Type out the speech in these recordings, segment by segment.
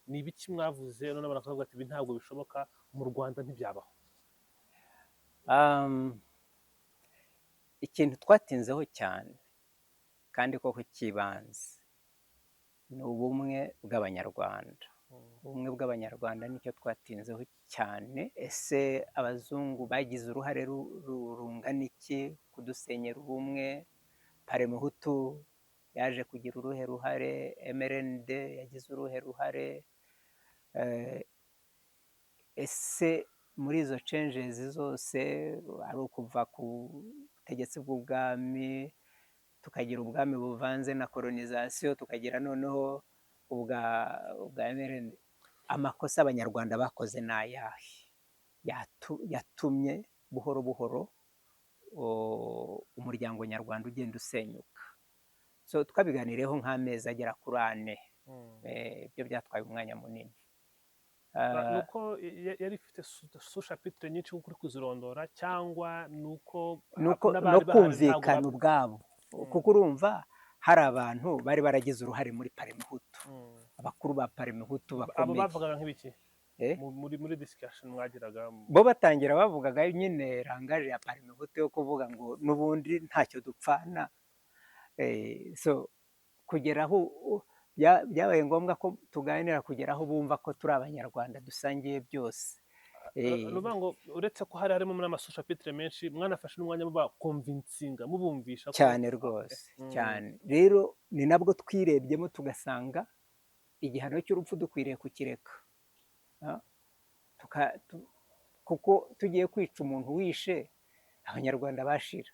Ni ibiki mwavuze none bakavuga ati ibi ntabwo bishoboka mu Rwanda, ntibyabaho? Ikintu twatinzeho cyane kandi koko cy'ibanze ni ubumwe bw'Abanyarwanda. Ubumwe bw'Abanyarwanda nicyo twatinzeho cyane. Ese abazungu bagize uruhare rungana iki kudusenyera ubumwe? Parmehutu yaje kugira uruhe ruhare? MRND yagize uruhe ruhare? Ese muri izo changes zose, ari ukuva ku butegetsi bw'ubwami, tukagira ubwami buvanze na colonisation, tukagira noneho ubwa MRND, amakosa Abanyarwanda bakoze ni ayahe yatumye buhoro buhoro umuryango nyarwanda ugenda usenyuka? So twabiganiriyeho nk'amezi agera kuri 4. Ibyo byatwaye umwanya munini. Nuko yari ifite sous-chapitre nyinshi nk'uko uri kuzirondora, cyangwa nuko nuko n'abari no bahari ntabwo kumvikana ubwabo, kuko urumva hari abantu bari baragize uruhare muri Parmehutu, abakuru ba Parmehutu Abo bakomeye. bavugaga nk'ibiki Eh? muri discussion mwagiraga? Bo batangira bavugaga nyine langage ya Parmehutu yo kuvuga ngo n'ubundi ntacyo dupfana. So kugera aho byabaye ngombwa ko tuganira kugera aho bumva ko turi Abanyarwanda dusangiye byose. Ni ukuvuga ngo uretse ko hari harimo n'amasous-chapitre menshi, mwanafashe n'umwanya mubaconvincinga, mubumvisha ko Cyane rwose. Cyane. Rero ni nabwo twirebyemo tugasanga igihano cy'urupfu dukwiriye kukireka. Kuko tugiye kwica umuntu wishe, Abanyarwanda bashira.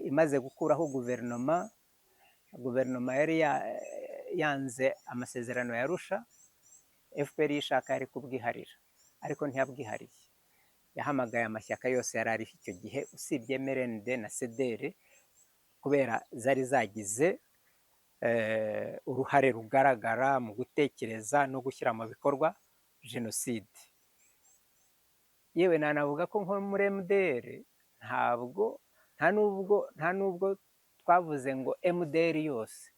Imaze gukuraho guverinoma yari yanze amasezerano ya Arusha, FPR yishaka yari kubwiharira, ariko ntiyabwihariye. Yahamagaye amashyaka yose yari ariho icyo gihe usibye MRND na CDR, kubera zari zagize uruhare rugaragara mu gutekereza no gushyira mu bikorwa jenoside. Yewe, nanavuga ko nko muri MDR ntabwo nta nubwo twavuze ngo MDR yose,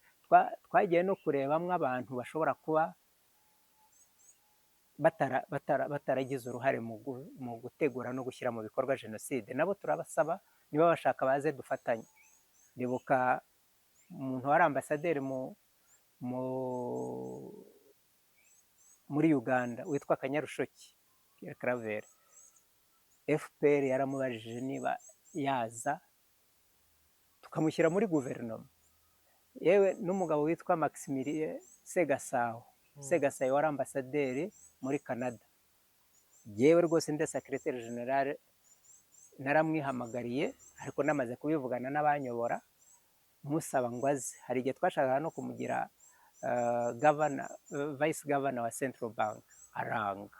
twagiye no kurebamo abantu bashobora kuba bataragize uruhare mu gutegura no gushyira mu bikorwa jenoside, nabo turabasaba niba bashaka baze dufatanye. Ndibuka umuntu wari ambasaderi muri Uganda witwa Kanyarushoki Pierre Claver, FPR yaramubajije niba yaza tukamushyira muri guverinoma. Yewe, n'umugabo witwa Maximilien Segasaho, Segasaho wari ambasaderi muri Canada, yewe rwose ndi secrétaire général naramwihamagariye, ariko namaze kubivugana n'abanyobora, musaba ngo aze. Hari igihe twashakaga no kumugira governor, vice governor wa Central Bank, aranga.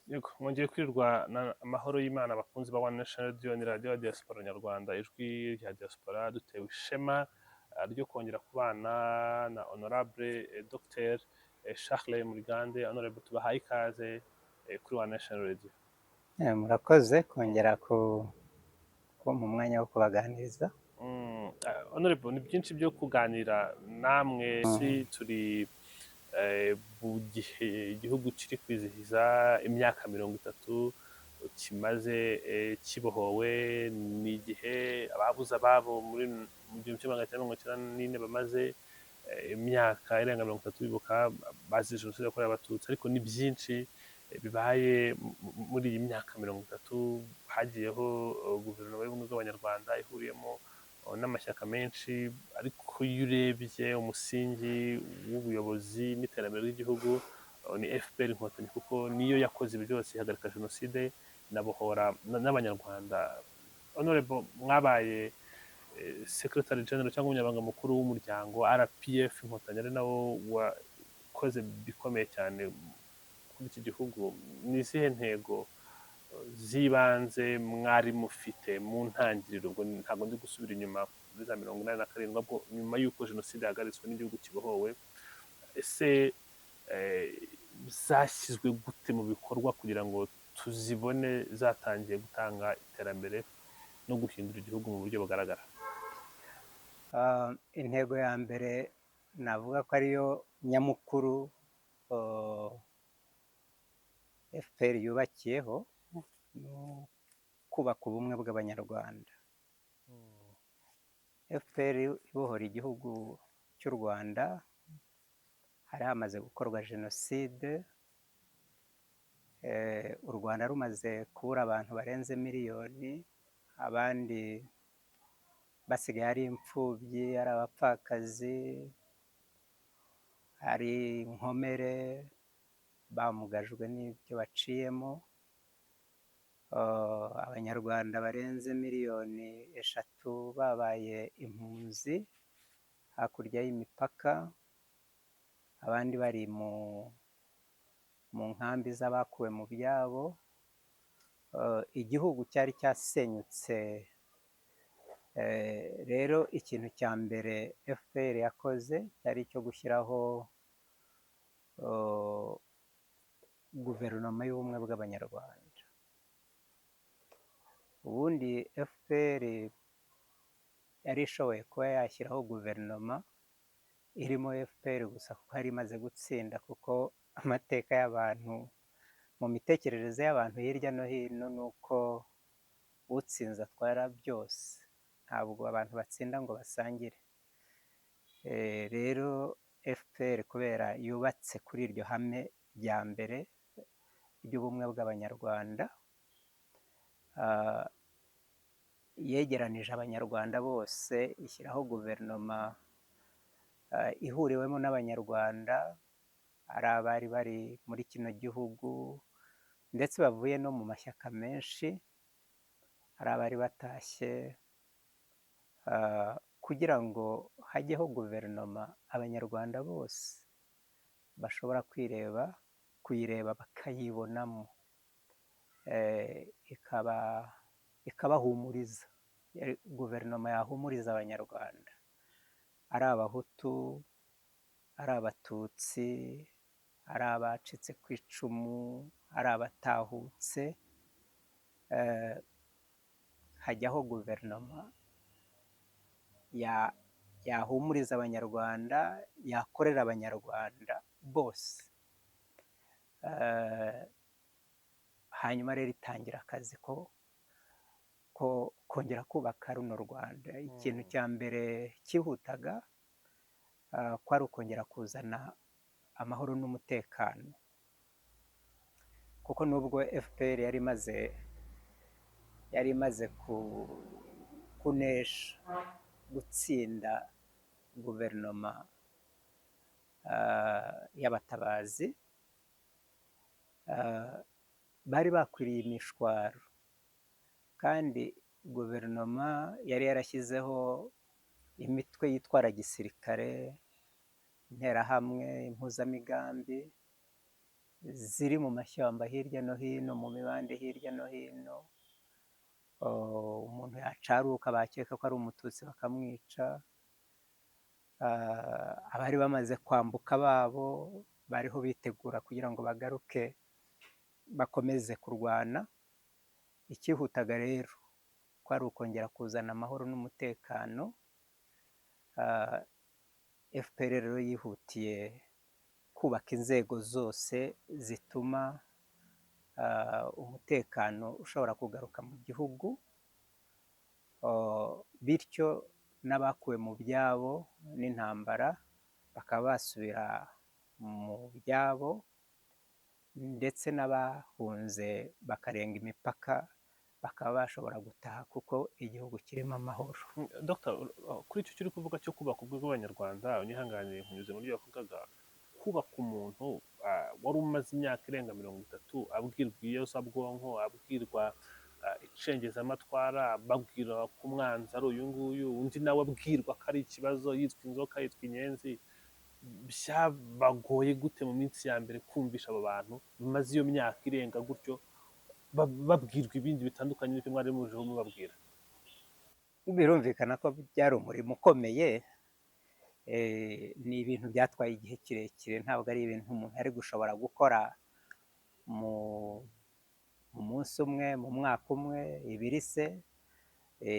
Yego, mwongeye kwirirwa na amahoro y'Imana, abakunzi ba One Nation Radio, ni radiyo ya diaspora nyarwanda, ijwi rya diaspora. Dutewe ishema ryo kongera kubana na Honorable Dr Charles Murigande. Honorable, tubahaye ikaze kuri One Nation Radio. Murakoze kongera kumpa umwanya wo kubaganiriza. Honorable, ni byinshi byo kuganira namwe. Si turi mu gihe igihugu kiri kwizihiza imyaka 30 kimaze kibohowe. Ni igihe ababuze ababo muri mu 1994 bamaze imyaka irenga 30 bibuka bazize jenoside yakorewe Abatutsi. Ariko ni byinshi bibaye muri iyi myaka 30. Hagiyeho guverinoma y'Ubumwe bw'Abanyarwanda ihuriyemo n'amashyaka menshi, ariko iyo urebye umusingi w'ubuyobozi n'iterambere ry'igihugu ni FPR Inkotanyi, kuko niyo yakoze ibi byose, ihagarika jenoside inabohora n'Abanyarwanda. Honorable, mwabaye Secretary General cyangwa umunyamabanga mukuru w'umuryango RPF Inkotanyi, ari nawo wakoze bikomeye cyane kuri iki gihugu, ni izihe ntego z'ibanze mwari mufite mu ntangiriro? Ubwo ntabwo ndi gusubira inyuma muri za 87, ahubwo nyuma y'uko jenoside yahagaritswe n'igihugu kibohowe, ese zashyizwe gute mu bikorwa kugira ngo tuzibone zatangiye gutanga iterambere no guhindura igihugu mu buryo bugaragara? Intego ya mbere navuga ko ariyo nyamukuru FPR yubakiyeho ni ukubaka ubumwe bw'Abanyarwanda. FPR ibohora igihugu cy'u Rwanda, hari hamaze gukorwa jenoside, u Rwanda rumaze kubura abantu barenze miliyoni, abandi basigaye ari imfubyi, ari abapfakazi, ari inkomere, bamugajwe n'ibyo baciyemo. Abanyarwanda barenze miliyoni 3 babaye impunzi hakurya y'imipaka, abandi bari mu nkambi z'abakuwe mu byabo. Igihugu cyari cyasenyutse. Rero ikintu cya mbere FPR yakoze cyari icyo gushyiraho guverinoma y'ubumwe bw'Abanyarwanda. Ubundi FPR yari ishoboye kuba yashyiraho guverinoma irimo FPR gusa, kuko yari imaze gutsinda, kuko amateka y'abantu, mu mitekerereze y'abantu hirya no hino, ni uko utsinze atwara byose, ntabwo abantu batsinda ngo basangire. Rero FPR kubera yubatse kuri iryo hame rya mbere ry'ubumwe bw'Abanyarwanda, yegeranije Abanyarwanda bose, ishyiraho guverinoma ihuriwemo n'Abanyarwanda, ari abari bari muri kino gihugu ndetse bavuye no mu mashyaka menshi, hari abari batashye, kugira ngo hajyeho guverinoma Abanyarwanda bose bashobora kwireba, kuyireba bakayibonamo, ikaba ikabahumuriza. Guverinoma yahumuriza Abanyarwanda, ari Abahutu, ari Abatutsi, ari abacitse ku icumu, ari abatahutse, hajyaho guverinoma yahumuriza Abanyarwanda, yakorera Abanyarwanda bose. Hanyuma rero itangira akazi ko kongera kubaka runo Rwanda. Ikintu cya mbere cyihutaga kwari ukongera kuzana amahoro n'umutekano, kuko nubwo FPR yari imaze kunesha, gutsinda guverinoma y'abatabazi, bari bakwiriye imishwaro, kandi guverinoma yari yarashyizeho imitwe yitwara gisirikare, Interahamwe, Impuzamigambi, ziri mu mashyamba hirya no hino, mu mibande hirya no hino. Umuntu yacaruka bakeka ko ari Umututsi bakamwica. Abari bamaze kwambuka babo bariho bitegura kugira ngo bagaruke bakomeze kurwana. Icyihutaga rero kwari ukongera kuzana amahoro n'umutekano. FPR rero yihutiye kubaka inzego zose zituma umutekano ushobora kugaruka mu gihugu, bityo n'abakuwe mu byabo n'intambara bakaba basubira mu byabo, ndetse n'abahunze bakarenga imipaka bakaba bashobora gutaha kuko igihugu kirimo amahoro. Dr, kuri icyo kiri kuvuga cyo kubaka ubumwe bw'Abanyarwanda, unyihanganiye nkunyuze muri byo wavugaga, kubaka umuntu wari umaze imyaka irenga 30 abwirwa iyozabwonko, abwirwa icengezamatwara, babwira ko umwanzi ari uyu nguyu, undi nawe abwirwa ko ari ikibazo, yitwa inzoka, yitwa inyenzi. Byabagoye gute mu minsi ya mbere kumvisha abo bantu bamaze iyo myaka irenga gutyo babwirwa ibindi bitandukanye n'ibyo mwari muje mubabwira? Birumvikana ko byari umurimo ukomeye. Ni ibintu byatwaye igihe kirekire, ntabwo ari ibintu umuntu ari gushobora gukora mu munsi umwe, mu mwaka umwe, ibiri se.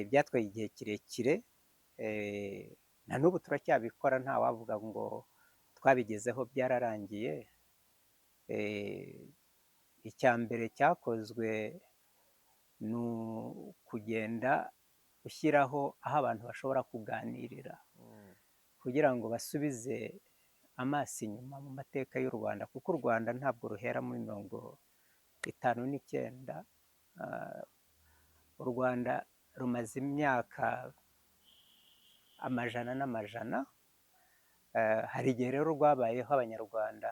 Byatwaye igihe kirekire, na n'ubu turacyabikora, ntawavuga ngo twabigezeho byararangiye. Icya mbere cyakozwe ni ukugenda ushyiraho aho abantu bashobora kuganirira kugira ngo basubize amaso inyuma mu mateka y'u Rwanda, kuko u Rwanda ntabwo ruhera muri 59. U Rwanda rumaze imyaka amajana n'amajana. Hari igihe rero rwabayeho Abanyarwanda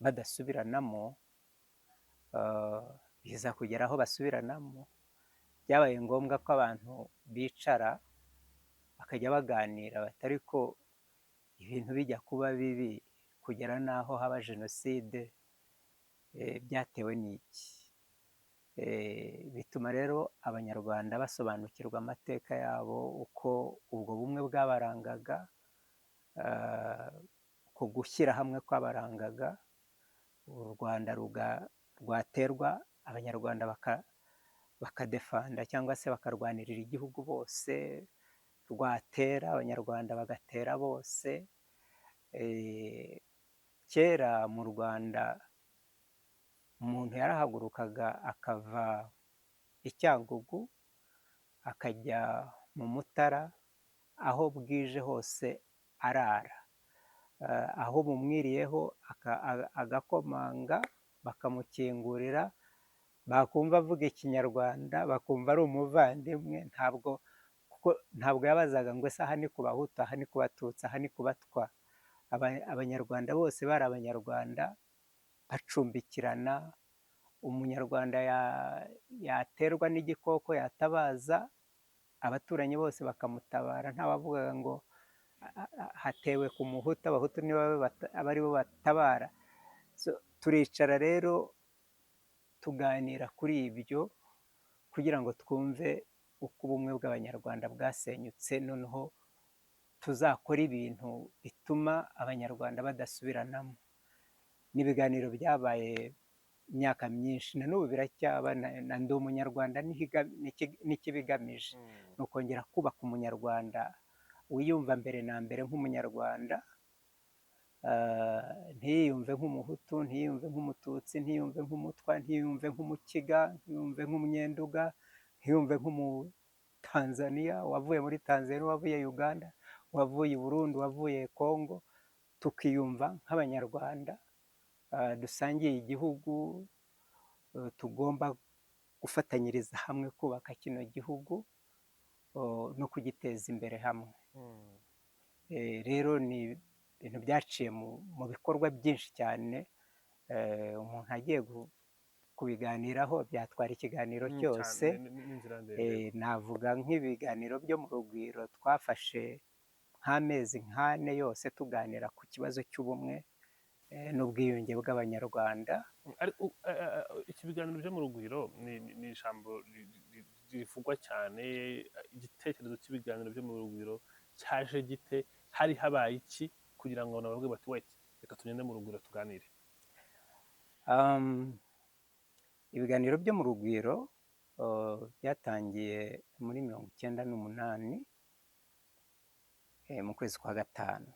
badasubiranamo, biza kugera aho basubiranamo. Byabaye ngombwa ko abantu bicara bakajya baganira, batari ko ibintu bijya kuba bibi kugera n'aho haba jenoside, byatewe n'iki? Bituma rero Abanyarwanda basobanukirwa amateka yabo, uko ubwo bumwe bwabarangaga, uko gushyira hamwe kwabarangaga, u Rwanda rwaterwa Abanyarwanda bakadefanda cyangwa se bakarwanirira igihugu bose, rwatera Abanyarwanda bagatera bose. Kera mu Rwanda umuntu yarahagurukaga akava i Cyangugu akajya mu Mutara, aho bwije hose arara, aho bumwiriyeho agakomanga bakamukingurira, bakumva avuga Ikinyarwanda bakumva ari umuvandimwe. Ntabwo, kuko ntabwo yabazaga ngo ese aha ni ku Bahutu, aha ni ku Batutsi, aha ni ku Batwa. Abanyarwanda bose bari Abanyarwanda, bacumbikirana. Umunyarwanda yaterwa n'igikoko yatabaza, abaturanyi bose bakamutabara, ntawavugaga ngo hatewe ku Muhutu, Abahutu nibo aba aribo batabara. Turicara rero tuganira kuri ibyo kugira ngo twumve uko ubumwe bw'Abanyarwanda bwasenyutse, noneho tuzakora ibintu bituma Abanyarwanda badasubiranamo. N'ibiganiro byabaye imyaka myinshi, na n'ubu biracyaba, na Ndi Umunyarwanda n'ikibigamije ni ukongera kubaka Umunyarwanda wiyumva mbere na mbere nk'Umunyarwanda, ntiyiyumve nk'Umuhutu, ntiyiyumve nk'Umututsi, ntiyiyumve nk'Umutwa, ntiyiyumve nk'Umukiga, ntiyiyumve nk'Umunyenduga, ntiyumve nk'Umutanzaniya wavuye muri Tanzania, wavuye Uganda, wavuye i Burundi, wavuye Congo, tukiyumva nk'Abanyarwanda dusangiye igihugu, tugomba gufatanyiriza hamwe kubaka kino gihugu no kugiteza imbere hamwe. Rero ni ibintu byaciye mu bikorwa byinshi cyane. Umuntu agiye kubiganiraho byatwara ikiganiro cyose. N'inzira ndende. Navuga nk'ibiganiro byo mu Rugwiro, twafashe nk'amezi nk'ane yose tuganira ku kibazo cy'ubumwe n'ubwiyunge bw'Abanyarwanda. Ariko iki biganiro byo mu Rugwiro ni ijambo rivugwa cyane. Igitekerezo cy'ibiganiro byo mu Rugwiro cyaje gite? Hari habaye iki kugira ngo abantu bavuge bati: "Wait, reka tugende mu Rugwiro tuganire"? Ibiganiro byo mu Rugwiro byatangiye muri 98, mu kwezi kwa gatanu,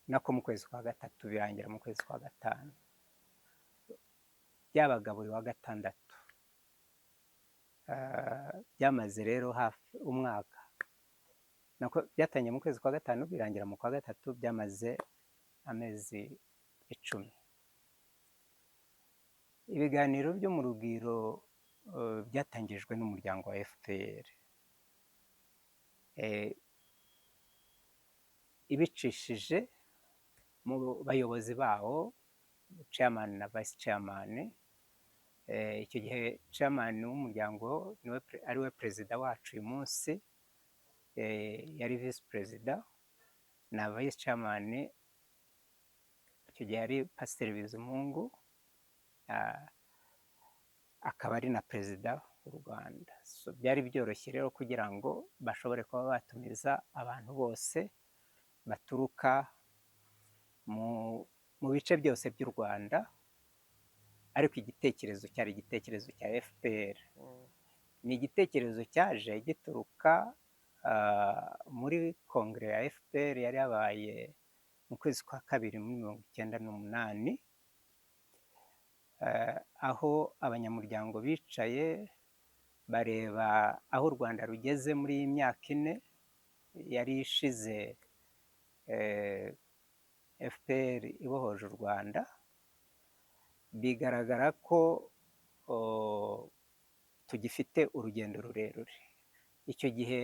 nako mu kwezi kwa gatatu, birangira mu kwezi kwa gatanu. Byabaga buri wa gatandatu. Byamaze rero hafi umwaka, nako byatangiye mu kwezi kwa gatanu birangira mu kwa gatatu, byamaze amezi 10. Ibiganiro byo mu Rugwiro byatangijwe n'umuryango wa FPR ibicishije mu bayobozi bawo, chairman na vice chairman. Icyo gihe chairman w'umuryango niwe ariwe perezida wacu uyu munsi, yari visi perezida na vice chairman, icyo gihe yari Pasiteri Bizimungu, akaba ari na perezida w'u Rwanda. So, byari byoroshye rero kugira ngo bashobore kuba batumiza abantu bose baturuka mu bice byose by'u Rwanda, ariko igitekerezo cyari igitekerezo cya FPR. Ni igitekerezo cyaje gituruka muri kongere ya FPR yari yabaye mu kwezi kwa kabiri muri 98, aho abanyamuryango bicaye bareba aho u Rwanda rugeze muri iyi myaka 4 yari ishize, FPR ibohoje u Rwanda. Bigaragara ko tugifite urugendo rurerure. Icyo gihe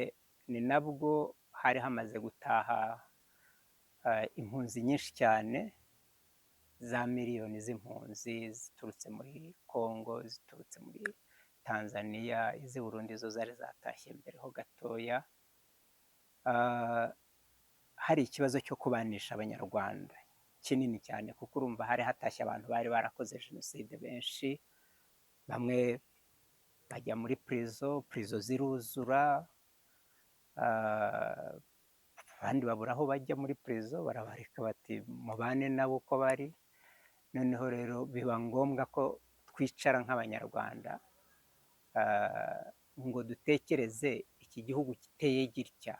ni nabwo hari hamaze gutaha impunzi nyinshi cyane, za miliyoni z'impunzi ziturutse muri Congo, ziturutse muri Tanzania, iz'i Burundi zo zari zatashye mbere ho gatoya. Hari ikibazo cyo kubanisha Abanyarwanda kinini cyane, kuko urumva hari hatashye abantu bari barakoze jenoside benshi, bamwe bajya muri prison, prison ziruzura, abandi babura aho bajya muri prison, barabareka bati mubane nabo uko bari. Noneho rero biba ngombwa ko twicara nk'Abanyarwanda, ngo dutekereze iki gihugu giteye gitya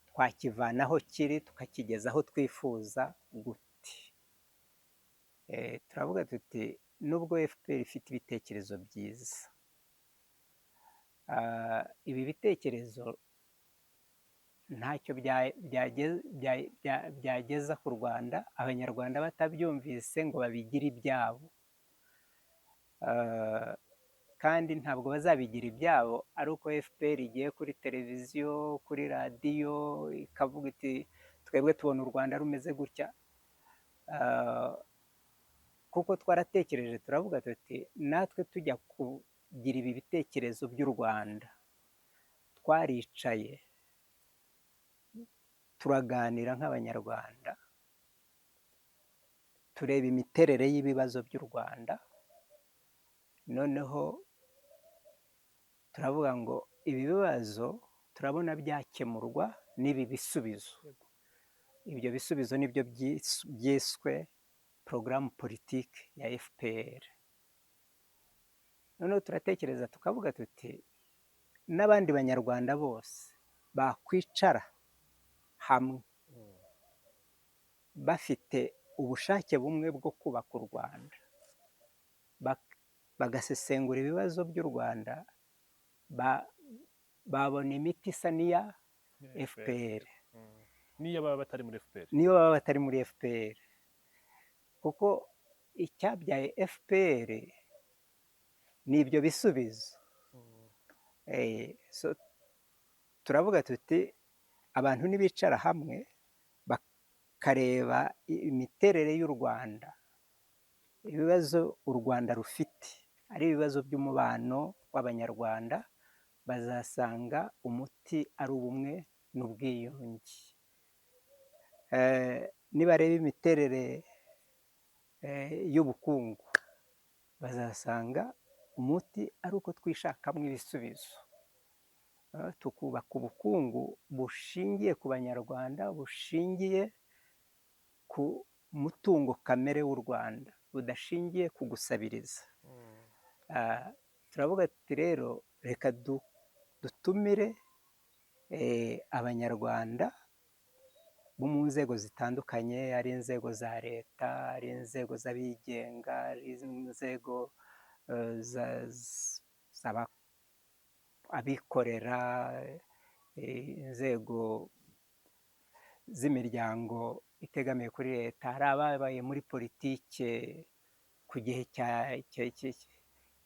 twakivana aho kiri tukakigeza aho twifuza gute? Turavuga tuti nubwo FPR ifite ibitekerezo byiza, ibi bitekerezo ntacyo byageza ku Rwanda Abanyarwanda batabyumvise ngo babigire ibyabo. Kandi ntabwo bazabigira ibyabo ari uko FPR igiye kuri televiziyo, kuri radiyo, ikavuga iti twebwe tubona u Rwanda rumeze gutya. Kuko twaratekereje turavuga tuti natwe tujya kugira ibi bitekerezo by'u Rwanda, twaricaye turaganira nk'Abanyarwanda, tureba imiterere y'ibibazo by'u Rwanda, noneho turavuga ngo ibi bibazo turabona byakemurwa n'ibi bisubizo. Ibyo bisubizo nibyo byiswe porogaramu politiki ya FPR. Noneho turatekereza tukavuga tuti n'abandi Banyarwanda bose bakwicara hamwe bafite ubushake bumwe bwo kubaka u Rwanda, bagasesengura ibibazo by'u Rwanda, babona imiti isa n'iya FPR. Niyo baba batari muri FPR. Niyo baba batari muri FPR, kuko icyabyaye FPR ni ibyo bisubizo. So, turavuga tuti abantu nibicara hamwe bakareba imiterere y'u Rwanda, ibibazo u Rwanda rufite ari ibibazo by'umubano w'Abanyarwanda, bazasanga umuti ari ubumwe n'ubwiyunge. Nibareba imiterere y'ubukungu, bazasanga umuti ari uko twishakamo ibisubizo, tukubaka ubukungu bushingiye ku Banyarwanda, bushingiye ku mutungo kamere w'u Rwanda, budashingiye ku gusabiriza. Turavuga tuti rero reka dutumire Abanyarwanda bo mu nzego zitandukanye, ari inzego za leta, ari inzego z'abigenga, ari inzego abikorera, inzego z'imiryango itegamiye kuri leta, hari ababaye muri politike ku gihe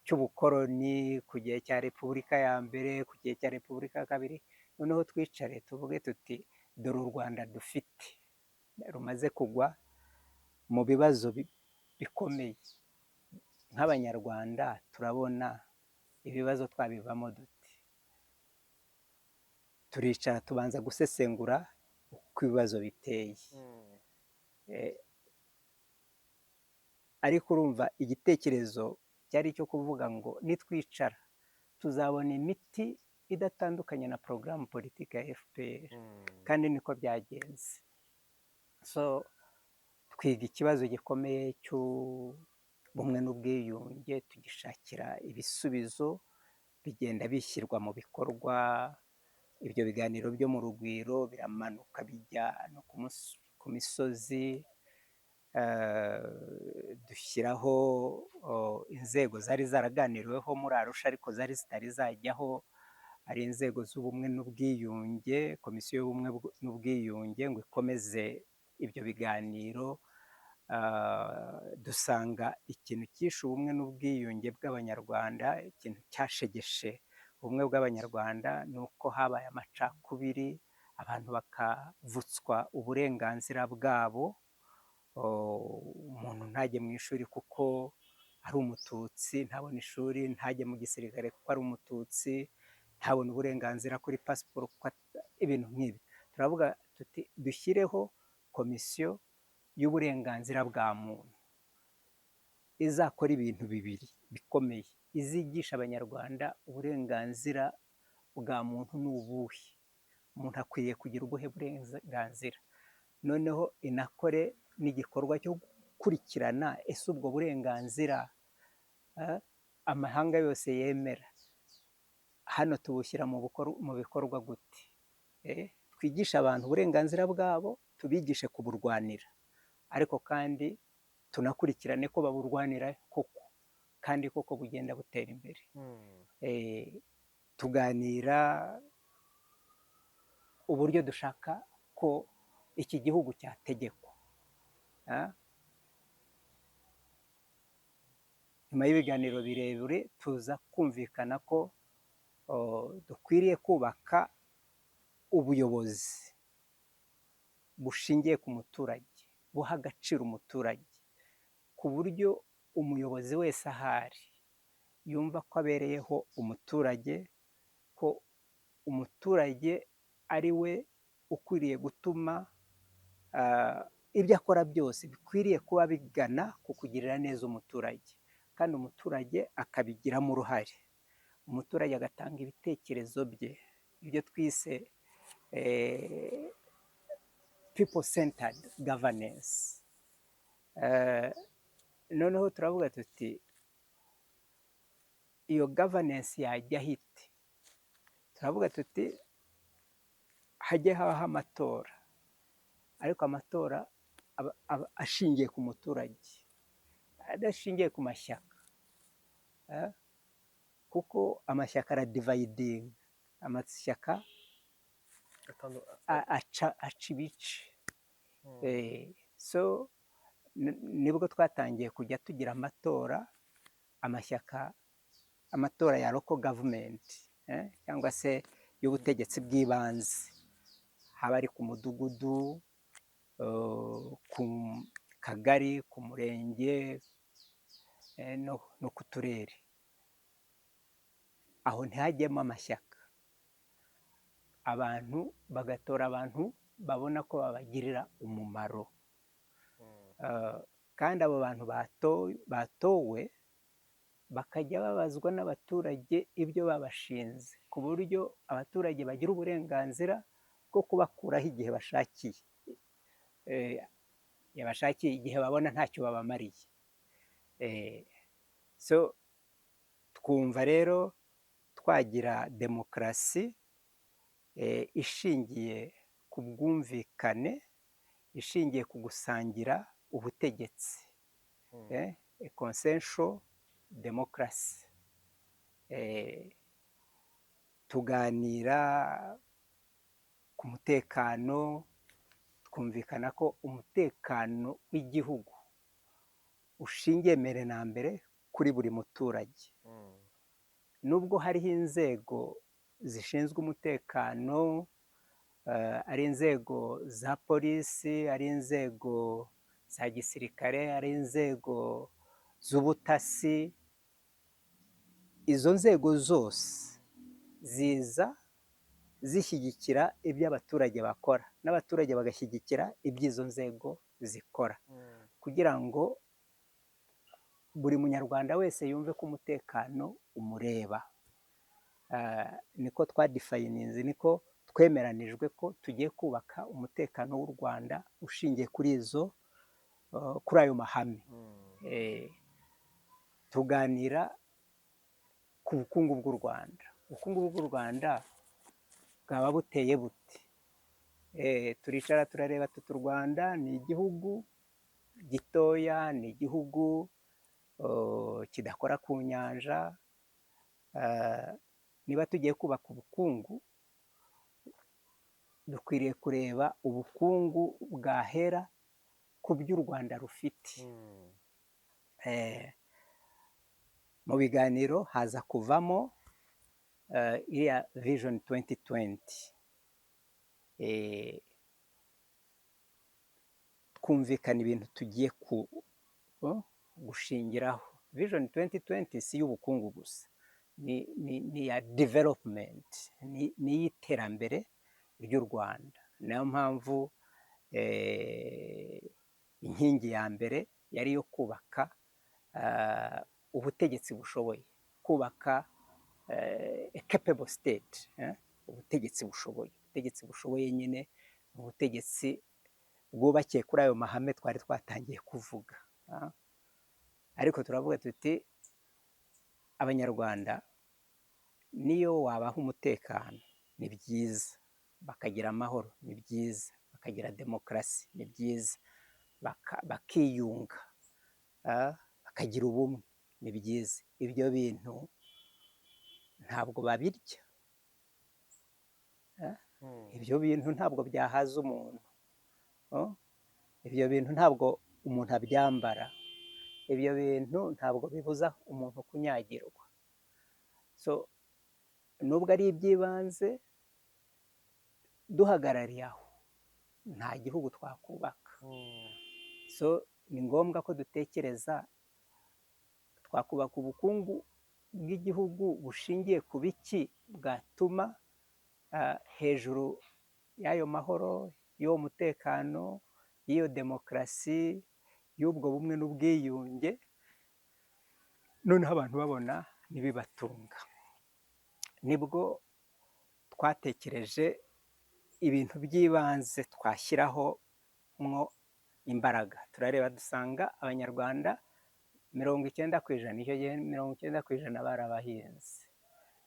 cy'ubukoroni, ku gihe cya Repubulika ya mbere, ku gihe cya Repubulika ya kabiri. Noneho twicare tuvuge tuti dore u Rwanda dufite rumaze kugwa mu bibazo bikomeye Nk'Abanyarwanda turabona ibibazo twabivamo dute? Turicara tubanza gusesengura uko ibibazo biteye. Ariko urumva igitekerezo cyari icyo kuvuga ngo nitwicara tuzabona imiti idatandukanye na porogaramu politiki ya FPR, kandi niko byagenze. So twiga ikibazo gikomeye cy'ubumwe n'ubwiyunge, tugishakira ibisubizo, bigenda bishyirwa mu bikorwa. Ibyo biganiro byo mu Rugwiro biramanuka bijya no ku misozi, dushyiraho inzego zari zaraganiriweho muri Arusha ariko zari zitari zajyaho, ari inzego z'ubumwe n'ubwiyunge, Komisiyo y'Ubumwe n'Ubwiyunge ngo ikomeze ibyo biganiro. Dusanga ikintu cyishe ubumwe n'ubwiyunge bw'Abanyarwanda, ikintu cyashegeshe ubumwe bw'Abanyarwanda, ni uko habaye amacakubiri, abantu bakavutswa uburenganzira bwabo, umuntu ntajye mu ishuri kuko ari Umututsi, ntabone ishuri, ntajye mu gisirikare kuko ari Umututsi, ntabone uburenganzira kuri pasiporo kuko ibintu nk'ibi. Turavuga tuti dushyireho Komisiyo y'Uburenganzira bwa Muntu izakora ibintu bibiri bikomeye: izigisha Abanyarwanda uburenganzira bwa muntu ni ubuhe, umuntu akwiye kugira ubuhe burenganzira, noneho inakore n'igikorwa cyo gukurikirana ese ubwo burenganzira amahanga yose yemera hano tubushyira mu bikorwa gute? Twigishe abantu uburenganzira bwabo, tubigishe kuburwanira, ariko kandi tunakurikirane ko baburwanira koko, kandi koko bugenda butera imbere. Tuganira uburyo dushaka ko iki gihugu cyategekwa. Nyuma y'ibiganiro birebire tuza kumvikana ko dukwiriye kubaka ubuyobozi bushingiye ku muturage, buha agaciro umuturage, ku buryo umuyobozi wese ahari yumva ko abereyeho umuturage, ko umuturage ari we ukwiriye gutuma ibyo akora byose bikwiriye kuba bigana ku kugirira neza umuturage, kandi umuturage akabigiramo uruhare, umuturage agatanga ibitekerezo bye, ibyo twise people centered governance. Noneho turavuga tuti iyo governance yajyaho ite? Turavuga tuti hajye habaho amatora, ariko amatora ashingiye ku muturage, adashingiye ku mashyaka, kuko amashyaka aradividinga, amashyaka aca ibice. So nibwo twatangiye kujya tugira amatora, amashyaka, amatora ya local government cyangwa se y'ubutegetsi bw'ibanze, haba ari ku mudugudu, ku kagari, ku murenge, no ku turere. Aho ntihajyemo amashyaka, abantu bagatora abantu babona ko babagirira umumaro, kandi abo bantu batowe bakajya babazwa n'abaturage ibyo babashinze, ku buryo abaturage bagira uburenganzira bwo kubakuraho igihe bashakiye, igihe babona ntacyo babamariye. So twumva rero twagira demokarasi ishingiye ku bwumvikane, ishingiye ku gusangira ubutegetsi, consensual democracy. Tuganira ku mutekano, twumvikana ko umutekano w'igihugu ushingiye mbere na mbere kuri buri muturage. Nubwo hariho inzego zishinzwe umutekano, ari inzego za polisi, ari inzego za gisirikare, ari inzego z'ubutasi, izo nzego zose ziza zishyigikira ibyo abaturage bakora, n'abaturage bagashyigikira ibyo izo nzego zikora, kugira ngo buri munyarwanda wese yumve ko umutekano umureba. Niko twadefininze, niko twemeranijwe ko tugiye kubaka umutekano w'u Rwanda ushingiye kuri izo kuri ayo mahame. Tuganira ku bukungu bw'u Rwanda. Ubukungu bw'u Rwanda bwaba buteye bute? Turicara turareba tuti u Rwanda ni igihugu gitoya, ni igihugu kidakora ku nyanja, niba tugiye kubaka ubukungu dukwiriye kureba ubukungu bwahera ku byo u Rwanda rufite. Mu biganiro haza kuvamo iriya Vision 2020. Twumvikana ibintu tugiye gushingiraho. Vision 2020 si iy'ubukungu gusa, ni iya development, ni iy'iterambere ry'u Rwanda. Niyo mpamvu inkingi ya mbere yari iyo kubaka ubutegetsi bushoboye, kubaka a capable state, ubutegetsi bushoboye. Ubutegetsi bushoboye nyine ni ubutegetsi bwubakiye kuri ayo mahame twari twatangiye kuvuga. Ariko turavuga tuti Abanyarwanda niyo wabaha umutekano ni byiza, bakagira amahoro ni byiza, bakagira demokarasi ni byiza, bakiyunga, bakagira ubumwe ni byiza. Ibyo bintu ntabwo babirya, ibyo bintu ntabwo byahaza umuntu, ibyo bintu ntabwo umuntu abyambara, ibyo bintu ntabwo bibuza umuntu kunyagirwa. So nubwo ari iby'ibanze, duhagarariye aho nta gihugu twakubaka. So ni ngombwa ko dutekereza twakubaka ubukungu bw'igihugu bushingiye ku biki bwatuma hejuru y'ayo mahoro, y'uwo mutekano, y'iyo demokarasi, y'ubwo bumwe n'ubwiyunge, noneho abantu babona n'ibibatunga. Nibwo twatekereje ibintu by'ibanze twashyiraho mwo imbaraga. Turareba dusanga Abanyarwanda 90%, icyo gihe 90% bari abahinzi.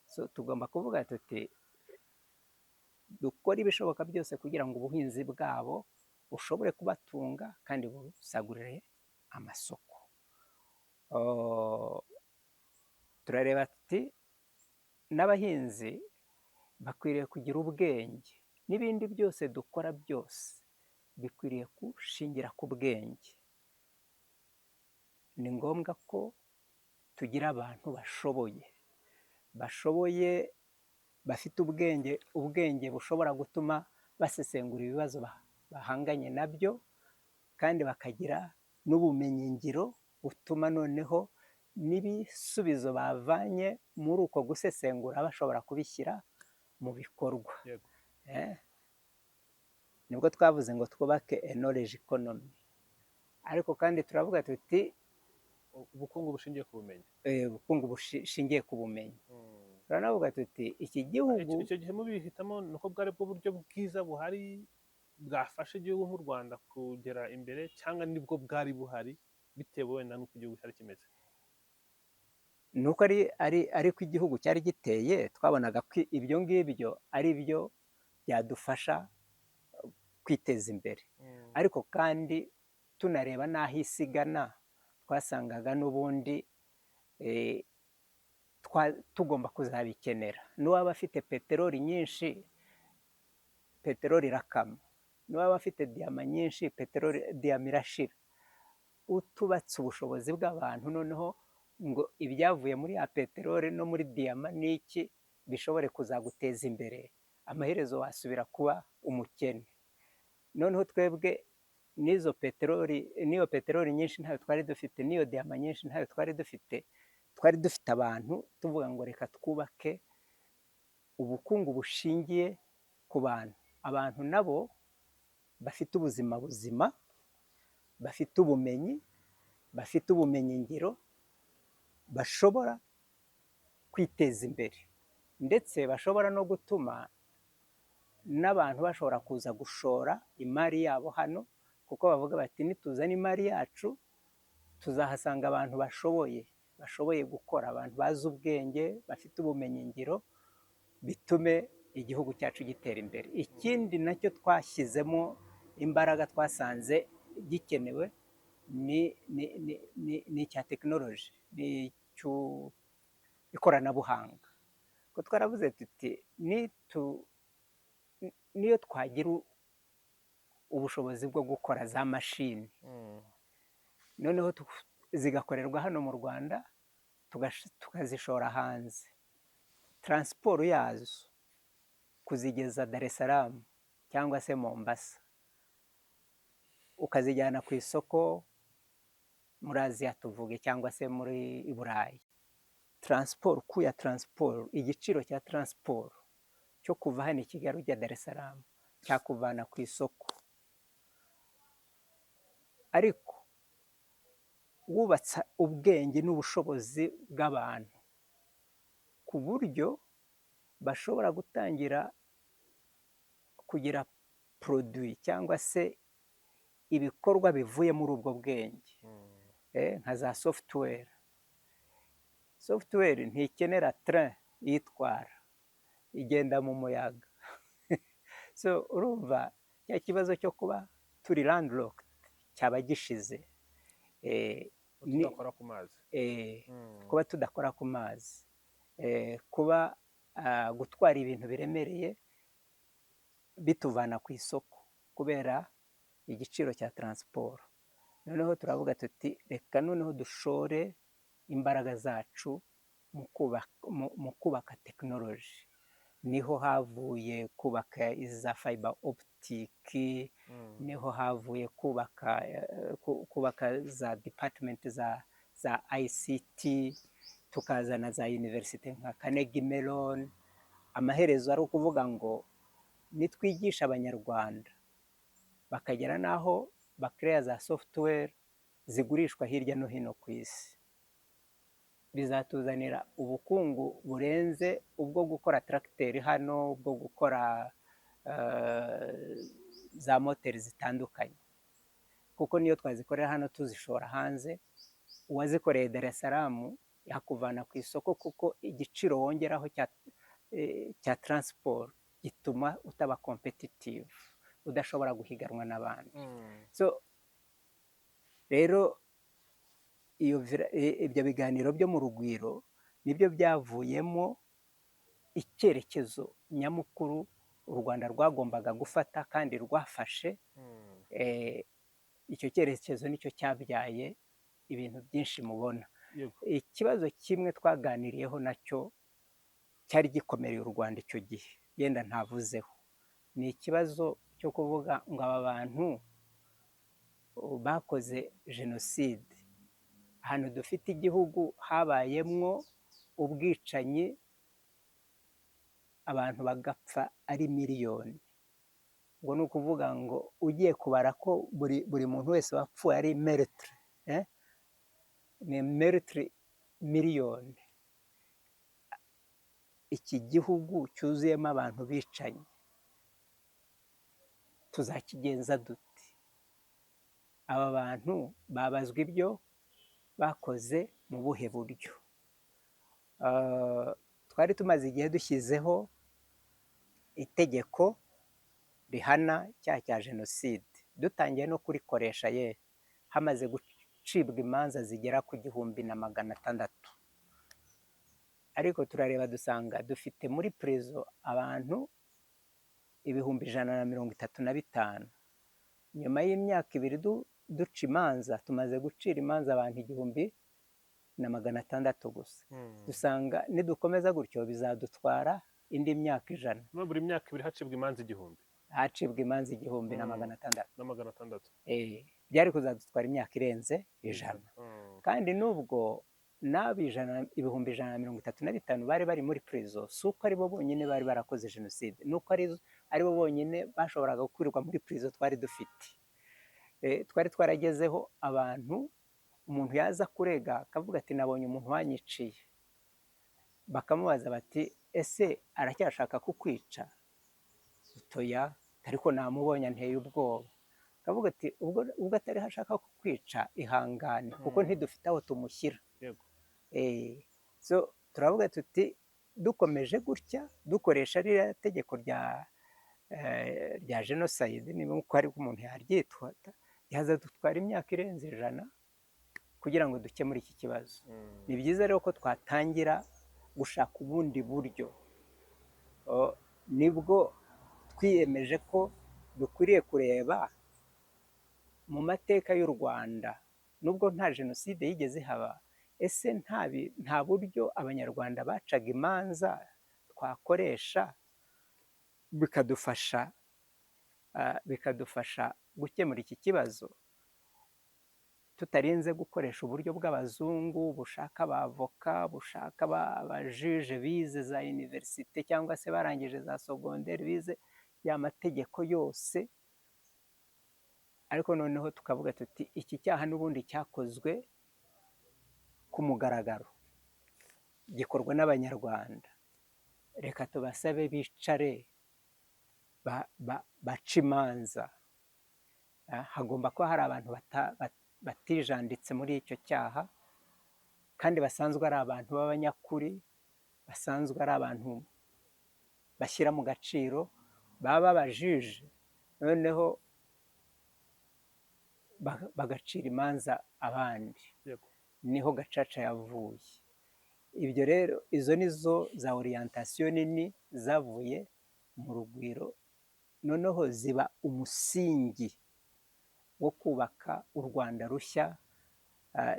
So tugomba kuvuga tuti dukore ibishoboka byose kugira ngo ubuhinzi bwabo bushobore kubatunga kandi busagurire amasoko. Turareba tuti n'abahinzi bakwiriye kugira ubwenge, n'ibindi byose dukora byose bikwiriye gushingira ku bwenge. Ni ngombwa ko tugira abantu bashoboye, bashoboye bafite ubwenge, ubwenge bushobora gutuma basesengura ibibazo bahanganye nabyo, kandi bakagira n'ubumenyingiro butuma noneho n'ibisubizo bavanye muri uko gusesengura bashobora kubishyira mu bikorwa. Nibwo twavuze ngo twubake a knowledge economy, ariko kandi turavuga tuti ubukungu bushingiye ku bumenyi. Ubukungu bushingiye ku bumenyi. Turanavuga tuti iki gihugu Icyo gihe mubihitamo ni uko bwari bwo buryo bwiza buhari bwafasha igihugu nk'u Rwanda kugera imbere, cyangwa nibwo bwari buhari bitewe wenda n'uko igihugu cyari kimeze? Ni uko ari ariko igihugu cyari giteye, twabonaga ko ibyo ngibyo ari byo byadufasha kwiteza imbere. Ariko kandi tunareba n'aho isi igana, twasangaga n'ubundi tugomba kuzabikenera. N'uwaba afite peteroli nyinshi, peteroli irakama. N'uwaba afite diyama nyinshi, peteroli diyama irashira. Utubatse ubushobozi bw'abantu noneho ngo ibyavuye muri ya peteroli no muri diyama n'iki bishobore kuzaguteza imbere, amaherezo wasubira kuba umukene. Noneho twebwe N'izo peteroli, n'iyo peteroli nyinshi ntayo twari dufite, n'iyo diyama nyinshi ntayo twari dufite. Twari dufite abantu. Tuvuga ngo reka twubake ubukungu bushingiye ku bantu, abantu nabo bafite ubuzima buzima, bafite ubumenyi, bafite ubumenyingiro, bashobora kwiteza imbere, ndetse bashobora no gutuma n'abantu bashobora kuza gushora imari yabo hano, kuko bavuga bati nituzana imari yacu tuzahasanga abantu bashoboye gukora, abantu bazi ubwenge, bafite ubumenyingiro, bitume igihugu cyacu gitera imbere. Ikindi nacyo twashyizemo imbaraga twasanze gikenewe ni icya tekinoloji, ni ikoranabuhanga, ko twaravuze tuti niyo twagira ubushobozi bwo gukora za mashini, noneho zigakorerwa hano mu Rwanda, tukazishora hanze, transport yazo kuzigeza Dar es Salaam cyangwa se Mombasa, ukazijyana ku isoko muri Aziya tuvuge, cyangwa se muri i Burayi, transport, coût ya transport, igiciro cya transport cyo kuva hano i Kigali ujya Dar es Salaam cyakuvana ku isoko. Ariko wubatse ubwenge n'ubushobozi bw'abantu ku buryo bashobora gutangira kugira produit cyangwa se ibikorwa bivuye muri ubwo bwenge, nka za software. Software ntikenera train iyitwara, igenda mu muyaga. So urumva cya kibazo cyo kuba turi landlocked cyaba gishize. Tudakora ku mazi. Kuba tudakora ku mazi, kuba gutwara ibintu biremereye bituvana ku isoko kubera igiciro cya transport. Noneho turavuga tuti reka noneho dushore imbaraga zacu mu kubaka tekinoloji. Niho havuye kubaka iza fiber optic, niho havuye kubaka za department za ICT, tukazana za université nka Carnegie Mellon. Amaherezo ari ukuvuga ngo nitwigisha Abanyarwanda bakagera n'aho bakereya za software zigurishwa hirya no hino ku isi, bizatuzanira ubukungu burenze ubwo gukora tracteur hano, ubwo gukora za moteri zitandukanye, kuko niyo twazikorera hano tuzishora hanze, uwazikoreye Dar es Salaam yakuvana ku isoko, kuko igiciro wongeraho cya transport gituma utaba competitive, udashobora guhiganwa n'abandi. So rero ibyo biganiro byo mu Rugwiro nibyo byavuyemo icyerekezo nyamukuru u Rwanda rwagombaga gufata kandi rwafashe. Icyo cyerekezo nicyo cyabyaye ibintu byinshi mubona. Ikibazo kimwe twaganiriyeho nacyo cyari gikomereye u Rwanda icyo gihe, yenda ntavuzeho, ni ikibazo cyo kuvuga ngo aba bantu bakoze jenoside, ahantu dufite igihugu habayemwo ubwicanyi, abantu bagapfa ari miliyoni, ngo ni ukuvuga ngo ugiye kubara ko buri muntu wese wapfuye ari meurtre, ni meurtre miliyoni. Iki gihugu cyuzuyemo abantu bicanyi tuzakigenza dute? Aba bantu babazwa ibyo bakoze mu buhe buryo? Twari tumaze igihe dushyizeho itegeko rihana icyaha cya jenoside, dutangiye no kurikoresha, ye hamaze gucibwa imanza zigera ku 1600, ariko turareba dusanga dufite muri prison abantu 135,000. Nyuma y'imyaka 2 duca imanza, tumaze gucira imanza abantu 1600 gusa. Dusanga nidukomeza gutyo bizadutwara indi myaka 100. Buri myaka 2 hacibwa imanza 1000. Hacibwa imanza igihumbi na 600. Na 600. Byari kuzadutwara imyaka irenze 100. Kandi nubwo n'abo 135,000 bari bari muri prison, si uko aribo bonyine bari barakoze jenoside, ni uko aribo bonyine bashoboraga gukwirwa muri prison twari dufite. Twari twaragezeho abantu, umuntu yaza kurega akavuga ati: "Nabonye umuntu wanyiciye," bakamubaza bati: "Ese aracyashaka kukwica?" "Oya, ariko namubonye anteye ubwoba." Akavuga ati: "Ubwo atariho ashaka kukwica, ihangane, kuko ntidufite aho tumushyira." So turavuga tuti: "Dukomeje gutya, dukoresha ririya tegeko rya jenoside, niba uko ariko umuntu yaryitwa, dutwara imyaka irenze 100 kugira ngo dukemure iki kibazo." Ni byiza rero ko twatangira gushaka ubundi buryo. Nibwo twiyemeje ko dukwiriye kureba mu mateka y'u Rwanda, nubwo nta jenoside yigeze ihaba, ese nta buryo Abanyarwanda bacaga imanza twakoresha bikadufasha gukemura iki kibazo, tutarinze gukoresha uburyo bw'abazungu bushaka abavoka, bushaka abajuge bize za université cyangwa se barangije za secondaire, bize ya mategeko yose? Ariko noneho tukavuga tuti: "Iki cyaha n'ubundi cyakozwe ku mugaragaro, gikorwa n'Abanyarwanda, reka tubasabe bicare bace imanza." Hagomba kuba hari abantu batijanditse muri icyo cyaha, kandi basanzwe ari abantu b'abanyakuri, basanzwe ari abantu bashyira mu gaciro, baba abajuge, noneho bagacira imanza abandi. Niho Gacaca yavuye. Ibyo rero, izo ni zo za orientation nini zavuye mu Rugwiro, noneho ziba umusingi wo kubaka u Rwanda rushya,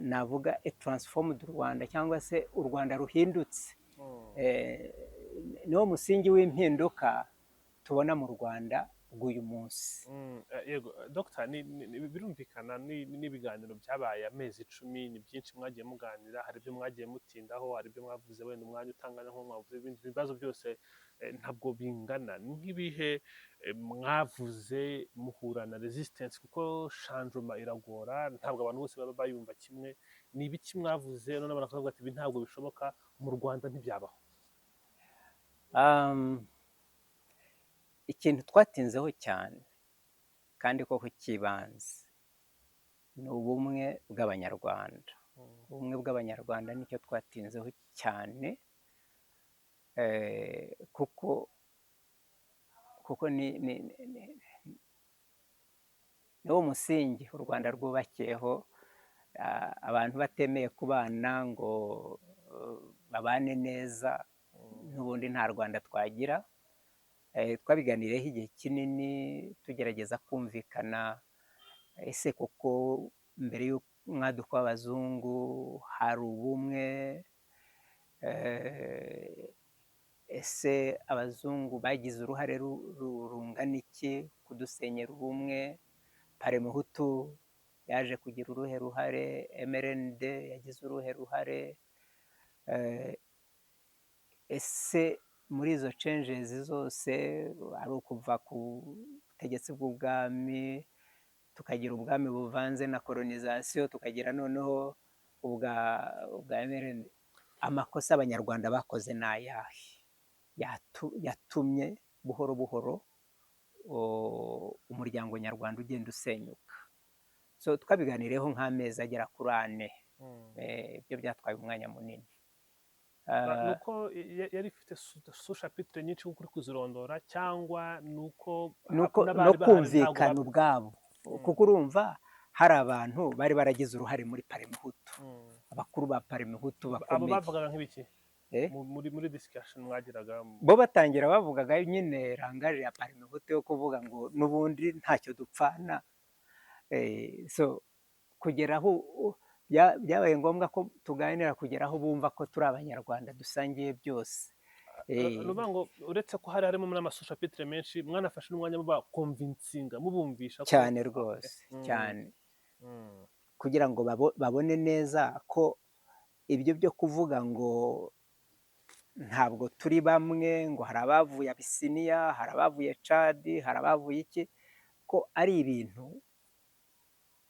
navuga a transformed Rwanda cyangwa se u Rwanda ruhindutse. Niwo musingi w'impinduka tubona mu Rwanda rw'uyu munsi. Yego Dr, birumvikana n'ibiganiro byabaye amezi 10, ni byinshi mwagiye muganira, hari ibyo mwagiye mutindaho, hari ibyo mwavuze wenda umwanya utangana nko mwavuze ibindi bibazo byose, ntabwo bingana. Ni nk'ibihe mwavuze muhura na resistance? Kuko changement iragora, ntabwo abantu bose baba bayumva kimwe. Ni ibiki mwavuze none abantu bakavuga ati: "Ibi ntabwo bishoboka mu Rwanda, ntibyabaho"? Ikintu twatinzeho cyane kandi koko cy'ibanze ni ubumwe bw'Abanyarwanda. Ubumwe bw'Abanyarwanda nicyo twatinzeho cyane, kuko niwo musingi u Rwanda rwubakiyeho. Abantu batemeye kubana ngo babane neza, n'ubundi nta Rwanda twagira. Twabiganiriyeho igihe kinini, tugerageza kumvikana: ese koko mbere y'umwaduko w'abazungu hari ubumwe? Ese abazungu bagize uruhare rungana iki kudusenyera ubumwe? Parmehutu yaje kugira uruhe ruhare? MRND yagize uruhe ruhare? Ese muri izo changes zose, ari ukuva ku butegetsi bw'ubwami, tukagira ubwami buvanze na colonisation, tukagira noneho ubwa MRND, amakosa Abanyarwanda bakoze ni ayahe yatumye buhoro buhoro umuryango nyarwanda ugenda usenyuka? So twabiganiriyeho nk'amezi agera kuri 4. Ibyo byatwaye umwanya munini. Nuko yari ifite sous-chapitre nyinshi nk'uko uri kuzirondora, cyangwa nuko nuko no n'abari bahari ntabwo kumvikana ubwabo, kuko urumva hari abantu bari baragize uruhare muri Parmehutu, abakuru ba Parmehutu Abo bakomeye. bavugaga nk'ibiki Eh? muri discussion mwagiraga? Bo batangira bavugaga nyine langage ya Parmehutu yo kuvuga ngo n'ubundi ntacyo dupfana. So kugera aho byabaye ngombwa ko tuganira kugera aho bumva ko turi Abanyarwanda dusangiye byose. Ni ukuvuga ngo uretse ko hari harimo n'amasous-chapitres menshi, mwanafashe n'umwanya mubaconvincinga, mubumvisha ko Cyane rwose, cyane, kugira ngo babone neza ko ibyo byo kuvuga ngo ntabwo turi bamwe, ngo hari abavuye Abisiniya, hari abavuye Cadi, hari abavuye iki, ko ari ibintu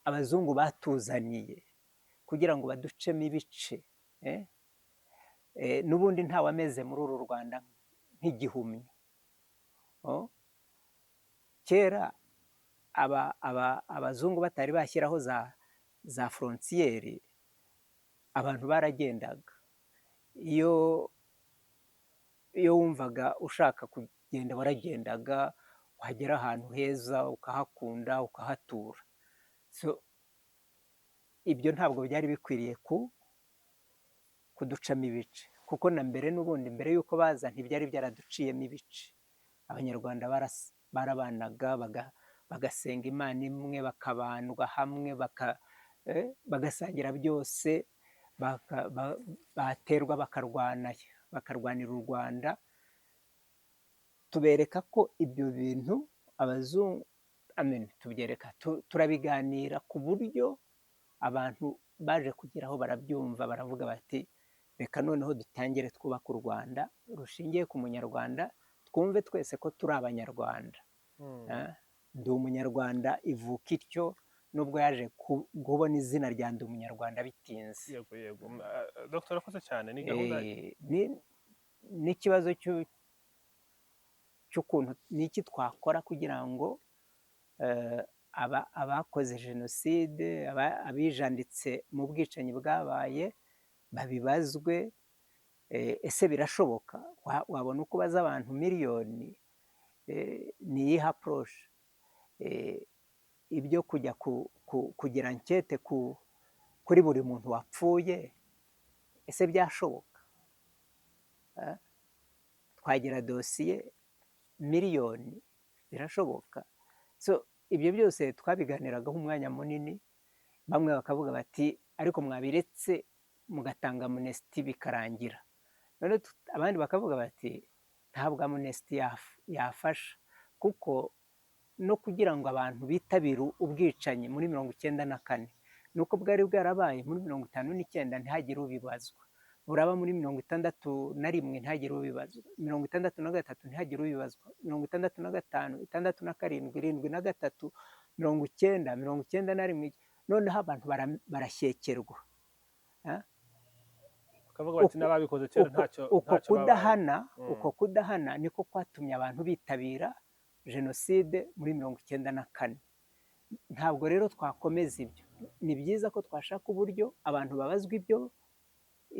abazungu batuzaniye kugira ngo baducemo ibice. N'ubundi ntawameze muri uru Rwanda nk'igihumyo. Kera abazungu batari bashyiraho za frontières, abantu baragendaga. Iyo wumvaga ushaka kugenda waragendaga, wagera ahantu heza ukahakunda, ukahatura. So ibyo ntabwo byari bikwiriye kuducamo ibice, kuko na mbere n'ubundi mbere y'uko baza ntibyari byaraduciyemo ibice. Abanyarwanda barabanaga, bagasenga Imana imwe, bakabandwa hamwe, bagasangira byose, baterwa bakarwana, bakarwanira u Rwanda. Tubereka ko ibyo bintu abazungu, I mean, tubyereka, turabiganira ku buryo abantu baje kugeraho barabyumva, baravuga bati: "Reka noneho dutangire twubake u Rwanda rushingiye ku Munyarwanda, twumve twese ko turi Abanyarwanda." Ndi Umunyarwanda ivuka ityo, nubwo yaje kubona izina rya Ndi Umunyarwanda bitinze. Yego, Dr, arakoze cyane, ni gahunda. N'ikibazo cy'ukuntu ni iki twakora kugira ngo abakoze jenoside, abijanditse mu bwicanyi bwabaye babibazwe. Ese birashoboka? Wabona uko ubaza abantu miliyoni? Ni iyihe approche? Ibyo kujya kugira enquête kuri buri muntu wapfuye, ese byashoboka? Twagira dosiye miliyoni, birashoboka? So ibyo byose twabiganiragaho umwanya munini, bamwe bakavuga bati: "Ariko mwabiretse mugatanga amnesty bikarangira." None abandi bakavuga bati: "Ntabwo amnesty yafasha, kuko no kugira ngo abantu bitabire ubwicanyi muri 94 ni uko bwari bwarabaye muri 59 ntihagire ubibazwa, buraba muri 61 ntihagire ubibazwa, 63 ntihagire ubibazwa, 65, 67, 73, 90, 91, noneho abantu barashyekerwa." Bakavuga bati n'ababikoze kera ntacyo uko ntacyo babaye. Kudahana, uko kudahana niko kwatumye abantu bitabira jenoside muri 94. Ntabwo rero twakomeza ibyo. Ni byiza ko twashaka uburyo abantu babazwa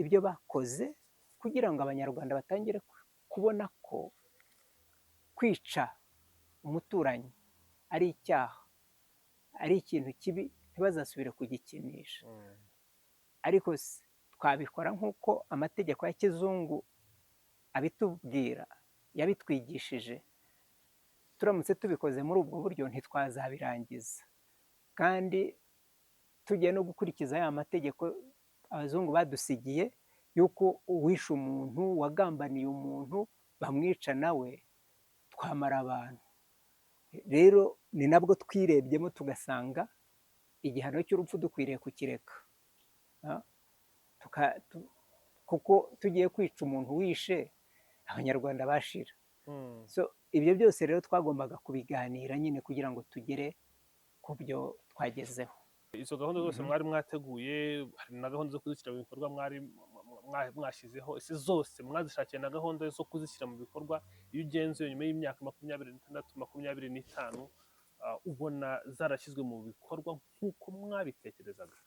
ibyo bakoze, kugira ngo Abanyarwanda batangire kubona ko kwica umuturanyi ari icyaha, ari ikintu kibi, ntibazasubire kugikinisha. Ariko se twabikora nk'uko amategeko ya kizungu abitubwira, yabitwigishije? Turamutse tubikoze muri ubwo buryo ntitwazabirangiza, kandi tugiye no gukurikiza ya mategeko abazungu badusigiye y'uko uwishe umuntu, wagambaniye umuntu, bamwica nawe, twamara abantu. Rero ni nabwo twirebyemo tugasanga igihano cy'urupfu dukwiriye kukireka, kuko tugiye kwica umuntu wishe, Abanyarwanda bashira. So ibyo byose rero twagombaga kubiganira nyine kugira ngo tugere ku byo twagezeho. Izo gahunda zose mwari mwateguye, hari na gahunda zo kuzishyira mu bikorwa mwari mwashyizeho. Ese zose mwazishakiye na gahunda zo kuzishyira mu bikorwa? Iyo ugenzuye nyuma y'imyaka 26, 25, ubona zarashyizwe mu bikorwa nk'uko mwabitekerezaga?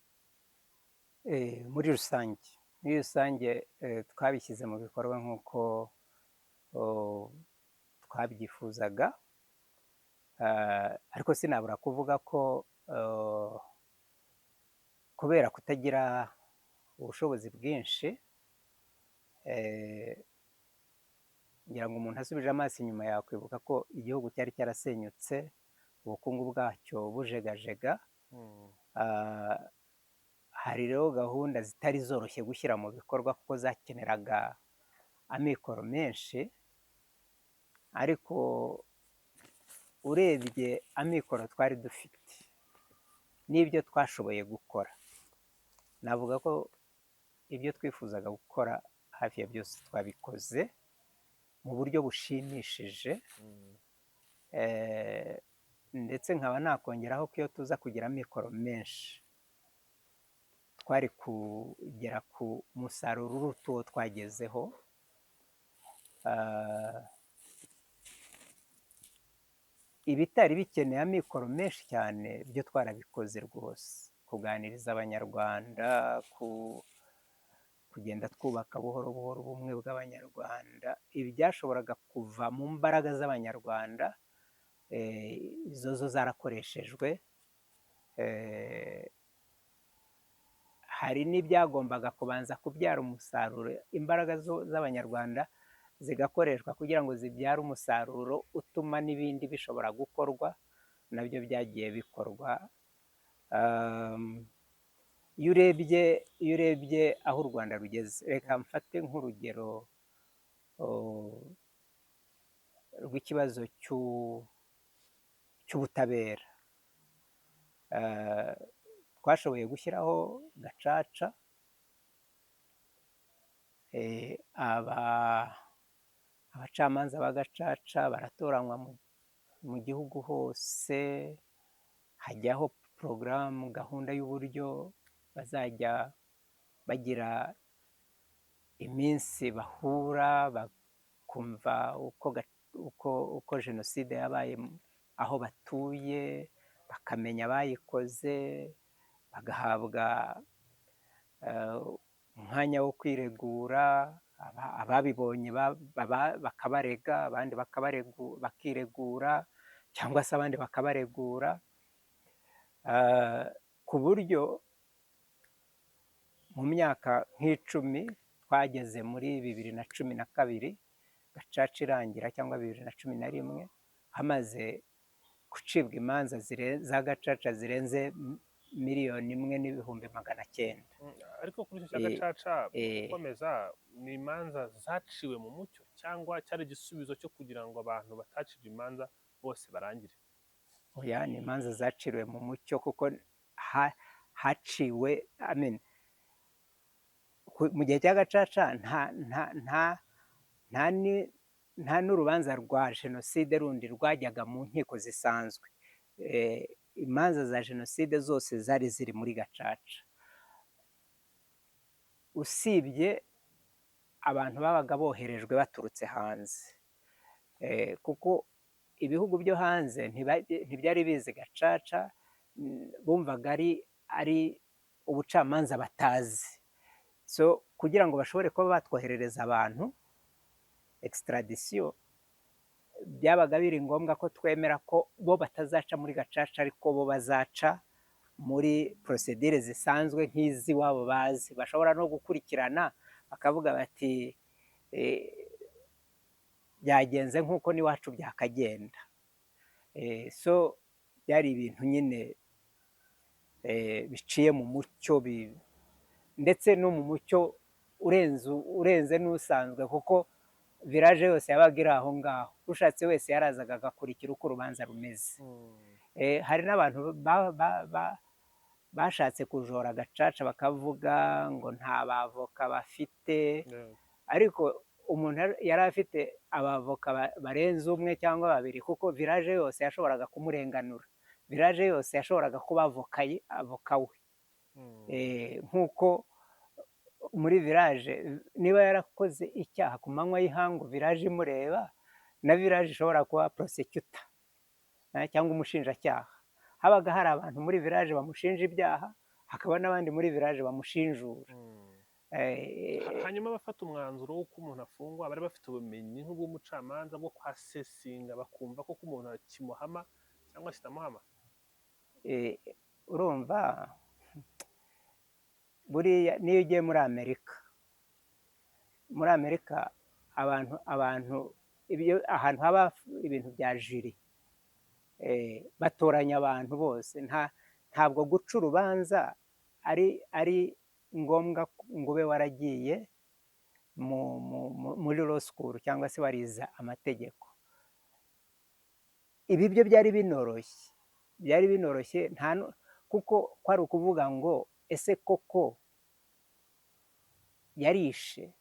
Muri rusange, twabishyize mu bikorwa nk'uko twabyifuzaga. Ariko sinabura kuvuga ko kubera kutagira ubushobozi bwinshi, ngira ngo umuntu asubije amaso inyuma yakwibuka ko igihugu cyari cyarasenyutse, ubukungu bwacyo bujegajega. Hari rero gahunda zitari zoroshye gushyira mu bikorwa kuko zakeneraga amikoro menshi, ariko urebye amikoro twari dufite n'ibyo twashoboye gukora, navuga ko ibyo twifuzaga gukora hafi ya byose twabikoze mu buryo bushimishije. Ndetse nkaba nakongeraho ko iyo tuza kugira amikoro menshi twari kugera ku musaruro uruta uwo twagezeho. Ibitari bikeneye amikoro menshi cyane byo twarabikoze rwose, kuganiriza Abanyarwanda, kugenda twubaka buhoro buhoro ubumwe bw'Abanyarwanda, ibyashoboraga kuva mu mbaraga z'Abanyarwanda izo zo zarakoreshejwe. Hari n'ibyagombaga kubanza kubyara umusaruro, imbaraga z'Abanyarwanda zigakoreshwa kugira ngo zibyare umusaruro utuma n'ibindi bishobora gukorwa, nabyo byagiye bikorwa. Iyo urebye aho u Rwanda rugeze, reka mfate nk'urugero rw'ikibazo cy'ubutabera. Twashoboye gushyiraho Gacaca, abacamanza ba Gacaca baratoranywa mu gihugu hose, hajyaho porogaramu, gahunda y'uburyo bazajya bagira iminsi bahura bakumva uko jenoside yabaye aho batuye, bakamenya abayikoze, bagahabwa umwanya wo kwiregura, ababibonye bakabarega, abandi bakiregura cyangwa se abandi bakabaregura, ku buryo mu myaka nk'icumi twageze muri 2012 Gacaca irangira, cyangwa 2011, hamaze gucibwa imanza za Gacaca zirenze 1,900,000. Ariko kuri icyo cya Gacaca, gukomeza, ni imanza zaciwe mu mucyo cyangwa cyari igisubizo cyo kugira ngo abantu batacibwa imanza bose barangire? Oya, ni imanza zaciriwe mu mucyo, kuko haciwe, I mean, mu gihe cya Gacaca nta n'urubanza rwa jenoside rundi rwajyaga mu nkiko zisanzwe. Imanza za jenoside zose zari ziri muri Gacaca, usibye abantu babaga boherejwe baturutse hanze, kuko ibihugu byo hanze ntibyari bizi Gacaca, bumvaga ari ubucamanza batazi. So kugira ngo bashobore kuba batwoherereza abantu, extradition, byabaga biri ngombwa ko twemera ko bo batazaca muri Gacaca, ariko bo bazaca muri procédure zisanzwe nk'iz'iwabo bazi, bashobora no gukurikirana bakavuga bati byagenze nk'uko n'iwacu byakagenda. So byari ibintu nyine biciye mu mucyo, ndetse no mu mucyo urenze n'usanzwe, kuko village yose yabaga iri aho ngaho, ushatse wese yarazaga agakurikira uko urubanza rumeze. Hari n'abantu bashatse kujora Gacaca bakavuga ngo nta bavoka bafite, ariko umuntu yari afite abavoka barenze umwe cyangwa babiri, kuko village yose yashoboraga kumurenganura, village yose yashoboraga kuba avoka we. Nk'uko muri village niba yarakoze icyaha ku manywa y'ihangu, village imureba, na village ishobora kuba prosecutor cyangwa umushinjacyaha. Habaga hari abantu muri village bamushinja ibyaha, hakaba n'abandi muri village bamushinjura. Hanyuma abafata umwanzuro w'uko umuntu afungwa bari bafite ubumenyi nk'ubw'umucamanza bwo kwasesinga, bakumva ko umuntu kimuhama cyangwa kitamuhama? Urumva, buriya niyo ugiye muri Amerika, abantu ibyo ahantu haba ibintu bya jury, batoranya abantu bose. Ntabwo guca urubanza ari ngombwa ngo ube waragiye muri law school cyangwa se warize amategeko. Ibi byo byari binoroshye, byari binoroshye, nta kuko kwari ukuvuga ngo: ese koko yarishe?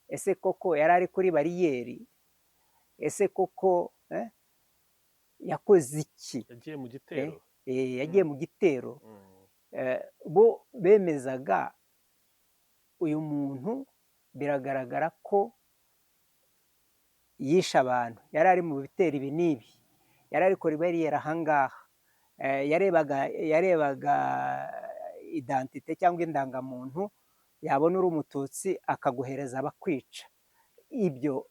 Ese koko yari ari kuri bariyeri? Ese koko yakoze iki? Yagiye mu gitero. Yagiye mu gitero. Bo bemezaga uyu muntu biragaragara ko yishe abantu, yari ari mu bitero ibi n'ibi, yari ari kuri bariyeri ahangaha, yarebaga identité cyangwa indangamuntu, yabona uri Umututsi akaguhereza abakwica. Ibyo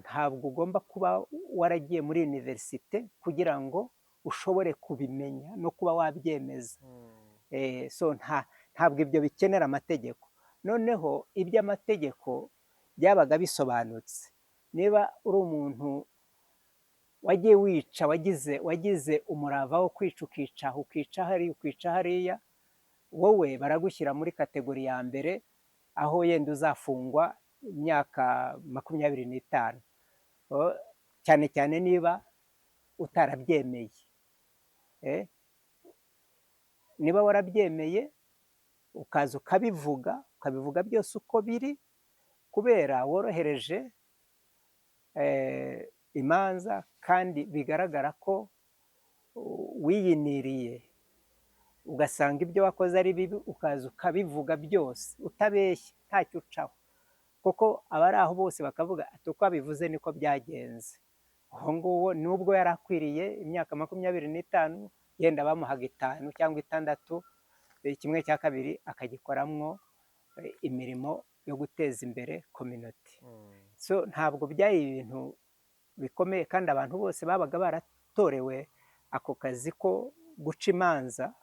ntabwo ugomba kuba waragiye muri université kugira ngo ushobore kubimenya no kuba wabyemeza. So ntabwo ibyo bikenera amategeko. Noneho iby'amategeko byabaga bisobanutse. Niba uri umuntu wagiye wica, wagize umurava wo kwica, ukica aha, ukica hariya, ukica hariya, wowe baragushyira muri catégorie ya mbere, aho yenda uzafungwa imyaka 25, cyane cyane niba utarabyemeye. Niba warabyemeye ukaza ukabivuga, ukabivuga byose uko biri, kubera worohereje imanza kandi bigaragara ko wiyiniriye, ugasanga ibyo wakoze ari bibi, ukaza ukabivuga byose utabeshya, ntacyo ucaho, kuko abari aho bose bakavuga ati: "Uko abivuze niko byagenze." Uwo nguwo nubwo yari akwiriye imyaka 25, yenda bamuhaga 5 cyangwa 6, kimwe cya kabiri akagikoramwo imirimo yo guteza imbere communauté. So ntabwo byari ibintu bikomeye, kandi abantu bose babaga baratorewe ako kazi ko guca imanza,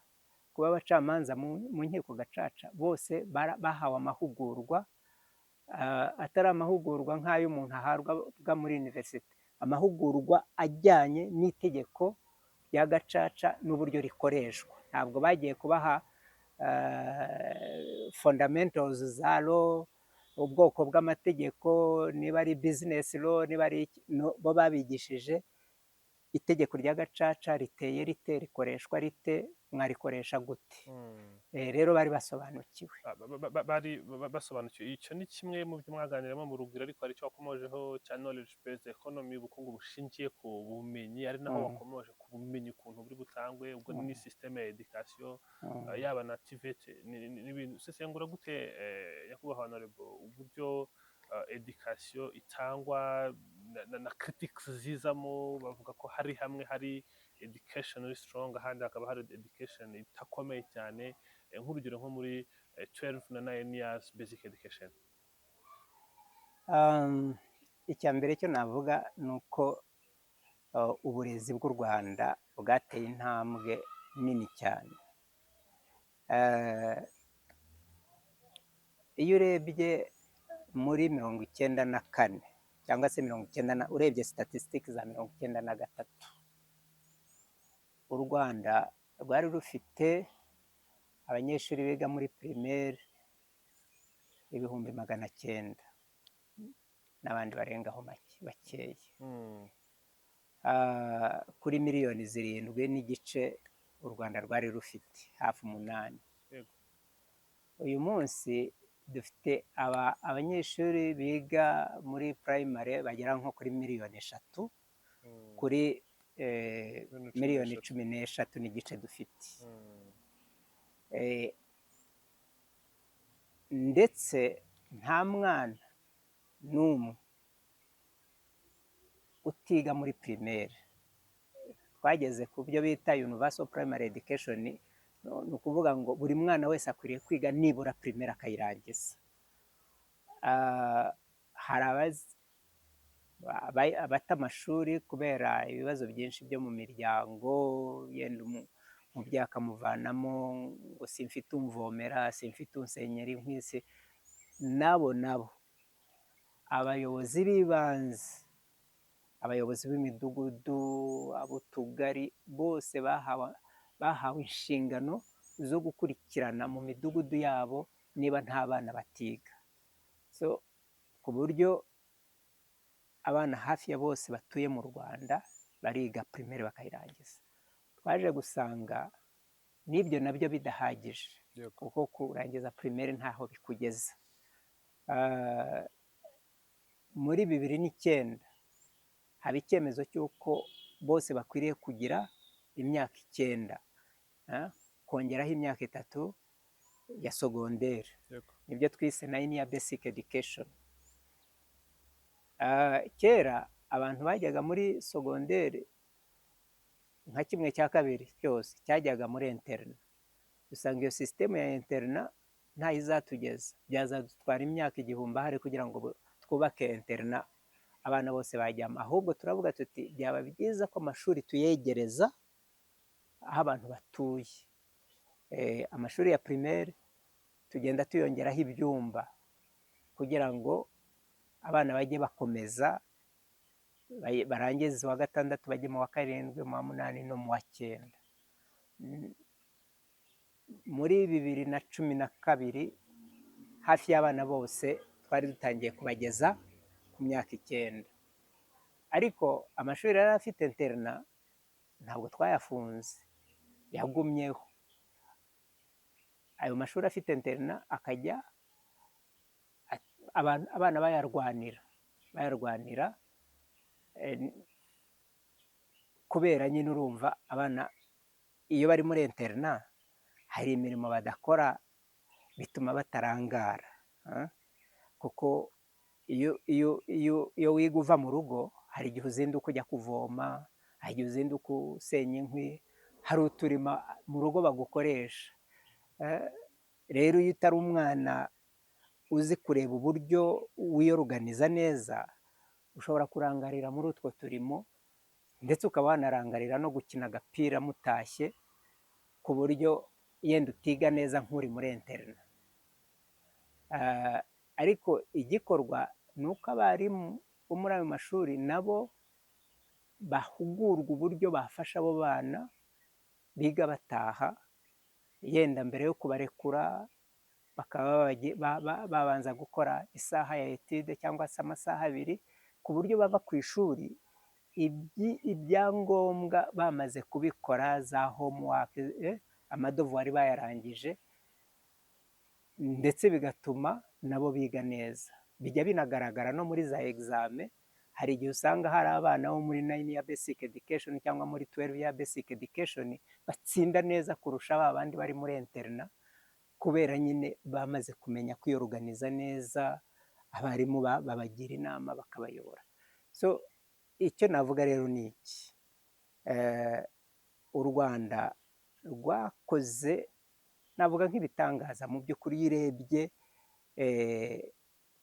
kuba abacamanza mu nkiko gacaca, bose bahawe amahugurwa, atari amahugurwa nk'ay'umuntu ahabwa muri université, amahugurwa ajyanye n'itegeko rya gacaca n'uburyo rikoreshwa. Ntabwo bagiye kubaha fundamentals za law, ubwoko bw'amategeko, niba ari business law, niba ari iki. No, bo babigishije itegeko rya gacaca riteye rite, rikoreshwa rite, mwarikoresha gute. Rero bari basobanukiwe. Bari basobanukiwe. Icyo ni kimwe mu byo mwaganiramo mu Rugwiro, ariko hari icyo wakomojeho cya knowledge based economy, ubukungu bushingiye ku bumenyi, ari naho wakomoje ku bumenyi ukuntu buri butangwe, ubwo ni système ya education, yaba na TVET n'ibintu. Usesengura gute, nyakubahwa honorable, uburyo education itangwa na critics zizamo bavuga ko hari hamwe hari education iri strong, ahandi hakaba hari education itakomeye cyane, nk'urugero nko muri 12 na 9 years basic education? Icya mbere cyo navuga ni uko uburezi bw'u Rwanda bwateye intambwe nini cyane. Iyo urebye muri 94 cyangwa se 90 na, urebye statistics za 93, u Rwanda rwari rufite abanyeshuri biga muri primaire 900,000 n'abandi barengaho bakeya, kuri miliyoni 7.5 u Rwanda rwari rufite, hafi 8. Uyu munsi dufite abanyeshuri biga muri primary bagera nko kuri miliyoni 3 kuri Miliyoni cumi miliyoni n'eshatu. 13.5 dufite. Ndetse nta mwana n'umwe utiga muri primaire. Twageze ku byo bita universal primary education, ni ukuvuga ngo buri mwana wese akwiriye kwiga nibura primaire akayirangiza. Hari abata amashuri kubera ibibazo byinshi byo mu miryango, yenda umubyeyi akamuvanamo ngo simfite umvomera, simfite unsenyera inkwi, nabo abayobozi b'ibanze, abayobozi b'imidugudu, ab'utugari, bose bahawe inshingano zo gukurikirana mu midugudu yabo niba nta bana batiga. So ku buryo abana hafi ya bose batuye mu Rwanda bariga primaire bakayirangiza. Twaje gusanga n'ibyo nabyo bidahagije, kuko kurangiza primaire ntaho bikugeza. Muri 2009 haba icyemezo cy'uko bose bakwiriye kugira imyaka 9, kongeraho imyaka 3 ya secondaire, nibyo twise nine year basic education. Kera abantu bajyaga muri secondaire, nka 1/2 cyose cyajyaga muri internat. Usanga iyo système ya internat ntaho izatugeza, byazadutwara imyaka 1000 ahari kugira ngo twubake internat abana bose bajyamo. Ahubwo turavuga tuti byaba byiza ko amashuri tuyegereza aho abantu batuye. Amashuri ya primaire tugenda tuyongeraho ibyumba kugira ngo abana bajye bakomeza barangize uwa gatandatu, bajye mu wa karindwi, mu wa munani no mu wa cyenda. Muri 2012 hafi y'abana bose twari dutangiye kubageza ku myaka 9, ariko amashuri yari afite internat ntabwo twayafunze, yagumyeho. Ayo mashuri afite internat akajya abana bayarwanira, kubera nyine urumva abana iyo bari muri internat hari imirimo badakora bituma batarangara, kuko iyo wiga uva mu rugo hari igihe uzinduka ujya kuvoma, hari igihe uzinduka usenya inkwi, hari uturimo mu rugo bagukoresha. Rero iyo utari umwana uzi kureba uburyo wiyoruganiza neza, ushobora kurangarira muri utwo turimo, ndetse ukaba wanarangarira no gukina agapira mutashye, ku buryo yenda utiga neza nk'uri muri internat. Ariko igikorwa ni uko abarimu bo muri ayo mashuri nabo bahugurwa uburyo bafasha abo bana biga bataha, yenda mbere yo kubarekura bakaba babanza gukora isaha ya étude cyangwa se amasaha 2, ku buryo bava ku ishuri ibyangombwa bamaze kubikora, za homework, amadevoirs bayarangije, ndetse bigatuma nabo biga neza. Bijya binagaragara no muri za examen, hari igihe usanga hari abana bo muri nine year basic education cyangwa muri 12 year basic education batsinda neza kurusha ba bandi bari muri internat, kubera nyine bamaze kumenya kwiyoruganiza neza, abarimu babagira inama bakabayobora. So icyo navuga rero ni iki: u Rwanda rwakoze, navuga nk'ibitangaza mu by'ukuri, iyo urebye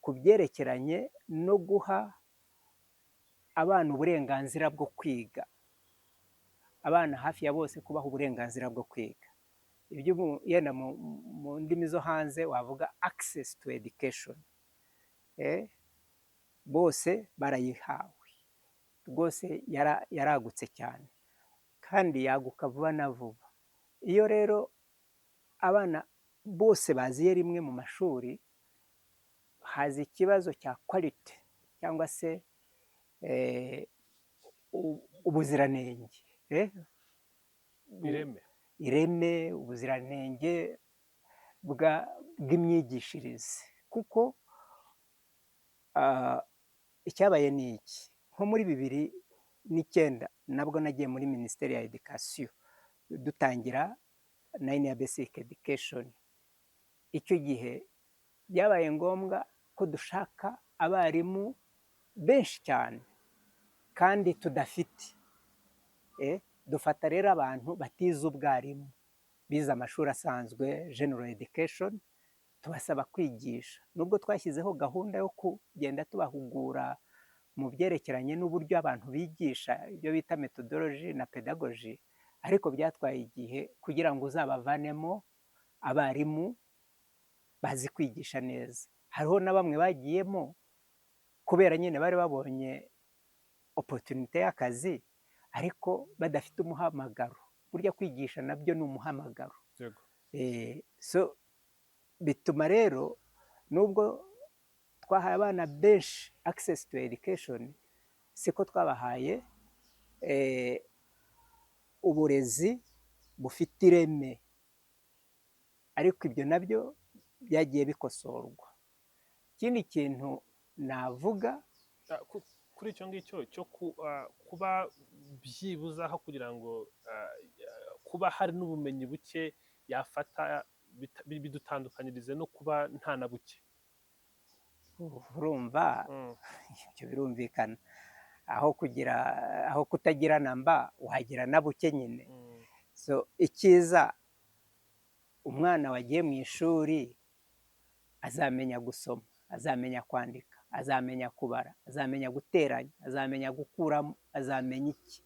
ku byerekeranye no guha abana uburenganzira bwo kwiga, abana hafi ya bose kubaha uburenganzira bwo kwiga, ibyo yenda mu ndimi zo hanze wavuga access to education, bose barayihawe rwose, yaragutse cyane kandi yaguka vuba na vuba. Iyo rero abana bose baziye rimwe mu mashuri, haza ikibazo cya quality cyangwa se ubuziranenge, Ireme. Ireme, ubuziranenge bw'imyigishirize, kuko icyabaye ni iki: nko muri 2009 nabwo nagiye muri Minisiteri ya Éducation dutangira nine year basic education. Icyo gihe byabaye ngombwa ko dushaka abarimu benshi cyane kandi tudafite. Dufata rero abantu batize ubwarimu, bize amashuri asanzwe, general education, tubasaba kwigisha. Nubwo twashyizeho gahunda yo kugenda tubahugura mu byerekeranye n'uburyo abantu bigisha, ibyo bita methodology na pedagogy, ariko byatwaye igihe kugira ngo uzabavanemo abarimu bazi kwigisha neza. Hariho na bamwe bagiyemo kubera nyine bari babonye opportunité y'akazi, ariko badafite umuhamagaro. Burya kwigisha nabyo ni umuhamagaro. So bituma rero nubwo Twahaye abana benshi access to education, siko twabahaye uburezi bufite ireme, ariko ibyo nabyo byagiye bikosorwa. Ikindi kintu navuga, Kuri icyo ngicyo cyo kuba byibuze aho kugira ngo kuba hari n'ubumenyi buke yafata, bidutandukanyirize no kuba nta na buke. Urumva, ibyo birumvikana, aho kugira, aho kutagira namba wagira na buke nyine. So icyiza, umwana wagiye mu ishuri azamenya gusoma, azamenya kwandika, azamenya kubara, azamenya guteranya, azamenya gukuramo, azamenya iki,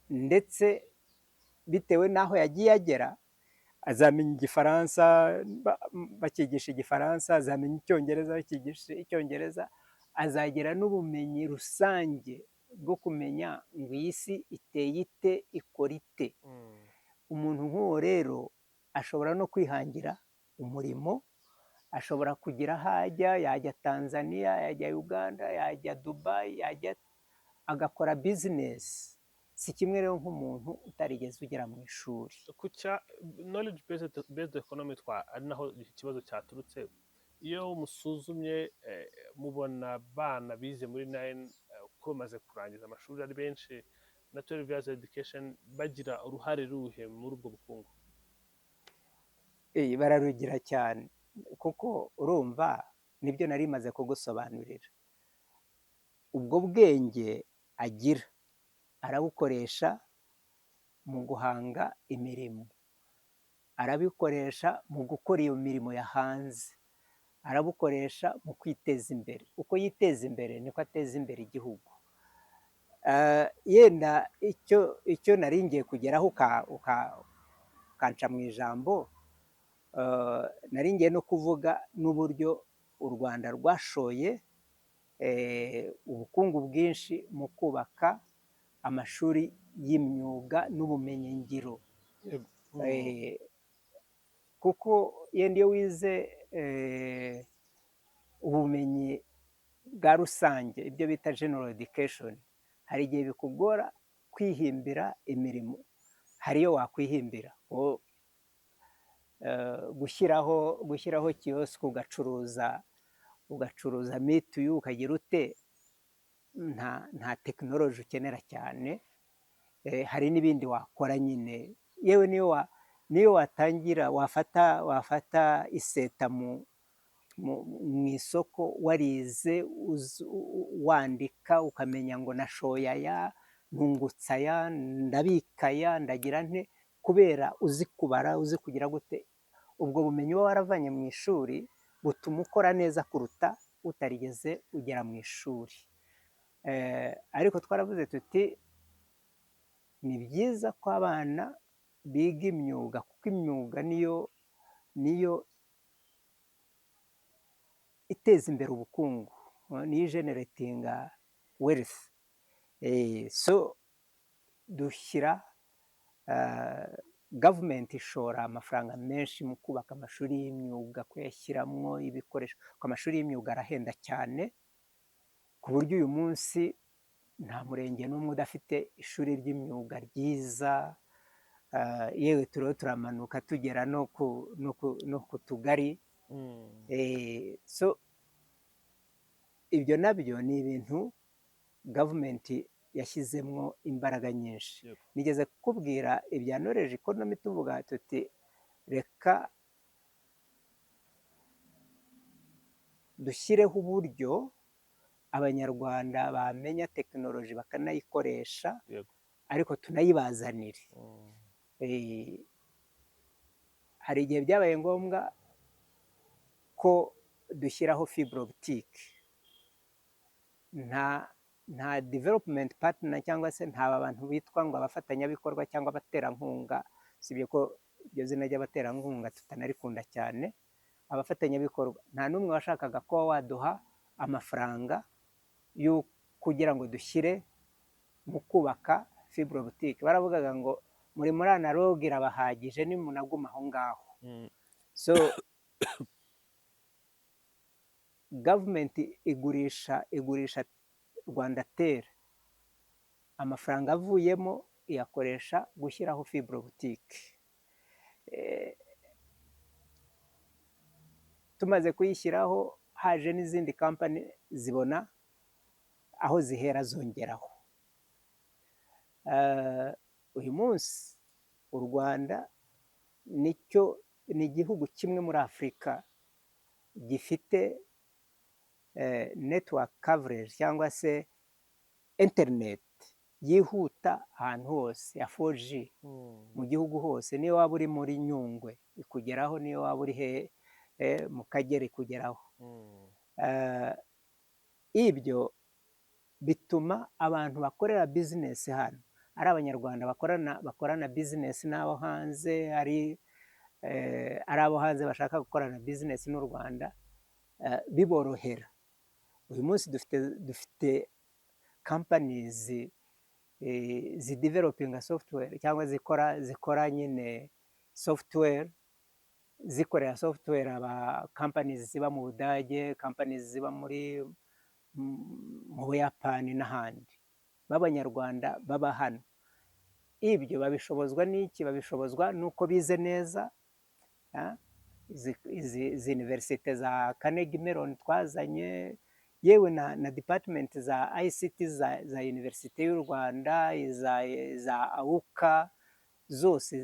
ndetse bitewe n'aho yagiye agera azamenya Igifaransa bakigisha Igifaransa, azamenya Icyongereza bakigisha Icyongereza, azagira n'ubumenyi rusange bwo kumenya ngo iyi si iteye ite, ikora ite. Umuntu nk'uwo rero ashobora no kwihangira umurimo, ashobora kugira aho ajya, yajya Tanzania, yajya Uganda, yajya Dubayi, yajya agakora business. Si kimwe rero nk'umuntu utarigeze ugera mu ishuri. Ku cya knowledge based economy, twa ari naho iki kibazo cyaturutse, iyo musuzumye mubona abana bize muri nine, ko bamaze kurangiza amashuri ari benshi, na 12 years education, bagira uruhare ruhe muri ubwo bukungu? Bararugira cyane, kuko urumva nibyo nari maze kugusobanurira. Ubwo bwenge agira arabukoresha mu guhanga imirimo, arabikoresha mu gukora iyo mirimo yahanze, arabukoresha mu kwiteza imbere. Uko yiteza imbere niko ateza imbere igihugu. Yenda icyo nari ngiye kugeraho ukanca mu ijambo, nari ngiye no kuvuga n'uburyo u Rwanda rwashoye ubukungu bwinshi mu kubaka amashuri y'imyuga n'ubumenyingiro. Kuko yenda iyo wize ubumenyi bwa rusange, ibyo bita general education, hari igihe bikugora kwihimbira imirimo. Hari iyo wakwihimbira, gushyiraho kiyosike, ugacuruza mituyu, ukagira ute, nta tekinoloji ukenera cyane. Hari n'ibindi wakora nyine, yewe niyo watangira wafata iseta mu isoko, warize wandika, ukamenya ngo nashoye aya, nungutse aya, ndabika aya, ndagira nte, kubera uzi kubara, uzi kugira gute, ubwo bumenyi uba waravanye mu ishuri butuma ukora neza kuruta utarigeze ugera mu ishuri. Ariko twaravuze tuti ni byiza ko abana biga imyuga, kuko imyuga niyo iteza imbere ubukungu, niyo igeneratinga wealth. So dushyira, government ishora amafaranga menshi mu kubaka amashuri y'imyuga, kuyashyiramo ibikoresho, kuko amashuri y'imyuga arahenda cyane, ku buryo uyu munsi nta murenge n'umwe udafite ishuri ry'imyuga ryiza. Yewe turiho turamanuka tugera no ku tugari. So ibyo nabyo ni ibintu government yashyizemo imbaraga nyinshi. Nigeze kukubwira ibya knowledge economy, tuvuga tuti reka dushyireho uburyo Abanyarwanda bamenya tekinoloji bakanayikoresha, ariko tunayibazanire. Hari igihe byabaye ngombwa ko dushyiraho fibre optique. Nta development partner cyangwa se nta bantu bitwa ngo abafatanyabikorwa cyangwa abaterankunga, usibye ko iryo zina ry'abaterankunga tutanarikunda cyane, abafatanyabikorwa, nta n'umwe washakaga kuba waduha amafaranga yo kugira ngo dushyire mu kubaka fibre optique. Baravugaga ngo muri analogue irabahagije, nimunaguma aho ngaho. So Gavumenti igurisha Rwandatel, amafaranga avuyemo iyakoresha gushyiraho fibre optique. Tumaze kuyishyiraho, haje n'izindi kampani zibona aho zihera zongeraho. Uyu munsi u Rwanda nicyo ni igihugu kimwe muri Afurika gifite network coverage cyangwa se interineti yihuta ahantu hose ya 4G mu gihugu hose. Niyo waba uri muri Nyungwe ikugeraho, niyo waba uri he mu Kagera ikugeraho. Ibyo bituma abantu bakorera bizinesi hano, ari Abanyarwanda bakorana bizinesi n'abo hanze, ari abo hanze bashaka gukorana bizinesi n'u Rwanda, biborohera. Uyu munsi dufite companies zidevelopinga software cyangwa zikora nyine software, zikorera software aba companies ziba mu Budage, companies ziba mu Buyapani n'ahandi, b'Abanyarwanda baba hano. Ibyo babishobozwa n'iki? Babishobozwa n'uko bize neza. Izi universite za Carnegie Mellon twazanye, yewe na department za ICT za Universite y'u Rwanda, iza AUCA, zose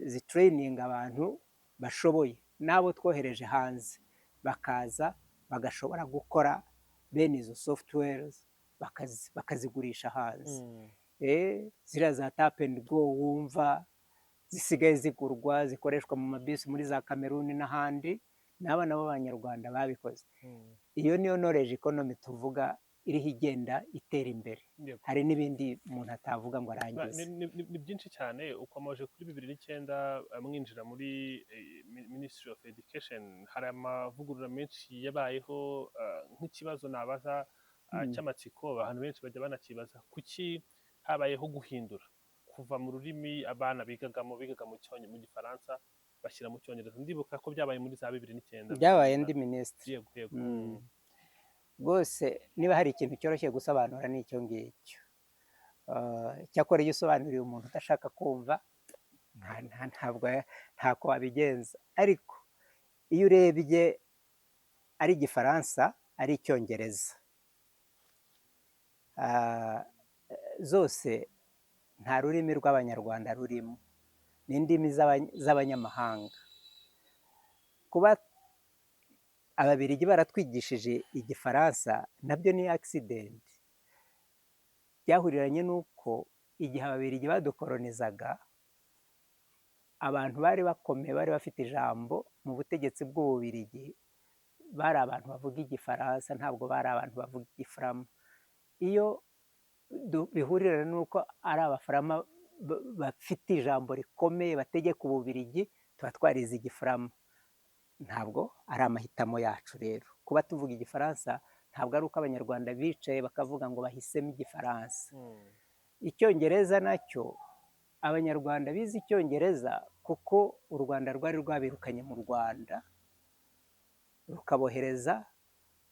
zitraininga abantu bashoboye, n'abo twohereje hanze bakaza bagashobora gukora bene izo softwares, bakazigurisha hanze. Ziriya za tap and go wumva zisigaye zigurwa, zikoreshwa mu mabisi muri za Kameruni n'ahandi, n'abana b'Abanyarwanda babikoze. Iyo niyo knowledge economy tuvuga iriho igenda itera imbere. Hari n'ibindi umuntu atavuga ngo arangize. Ni byinshi cyane. Ukomeje kuri 2009, mwinjira muri Ministry of Education, hari amavugurura menshi yabayeho. Nk'ikibazo nabaza cy'amatsiko, abantu benshi bajya banakibaza: kuki habayeho guhindura kuva mu rurimi abana bigagamo, bigaga mu Gifaransa, bashyira mu Cyongereza? Ndibuka ko byabaye muri za 2009. Byabaye ndi minisitiri. Yego. Rwose niba hari ikintu cyoroshye gusobanura ni icyo ngicyo. Cyakora iyo usobanuriye umuntu udashaka kumva, ntabwo ntako wabigenza. Ariko iyo urebye, ari Igifaransa, ari Icyongereza, zose nta rurimi rw'Abanyarwanda rurimo, ni indimi z'abanyamahanga. Kuba Ababiligi baratwigishije Igifaransa nabyo ni accident. Byahuriranye n'uko igihe Ababiligi badukoronizaga, abantu bari bakomeye, bari bafite ijambo mu butegetsi bw'Ububirigi, bari abantu bavuga Igifaransa, ntabwo bari abantu bavuga Igifurama. Iyo bihurirana n'uko ari Abafurama bafite ijambo rikomeye bategeka Ububirigi, tuba twarize Igifurama. Ntabwo ari amahitamo yacu. Rero kuba tuvuga Igifaransa ntabwo ari uko Abanyarwanda bicaye bakavuga ngo bahisemo Igifaransa. Icyongereza nacyo, Abanyarwanda bize Icyongereza kuko u Rwanda rwari rwabirukanye mu Rwanda, rukabohereza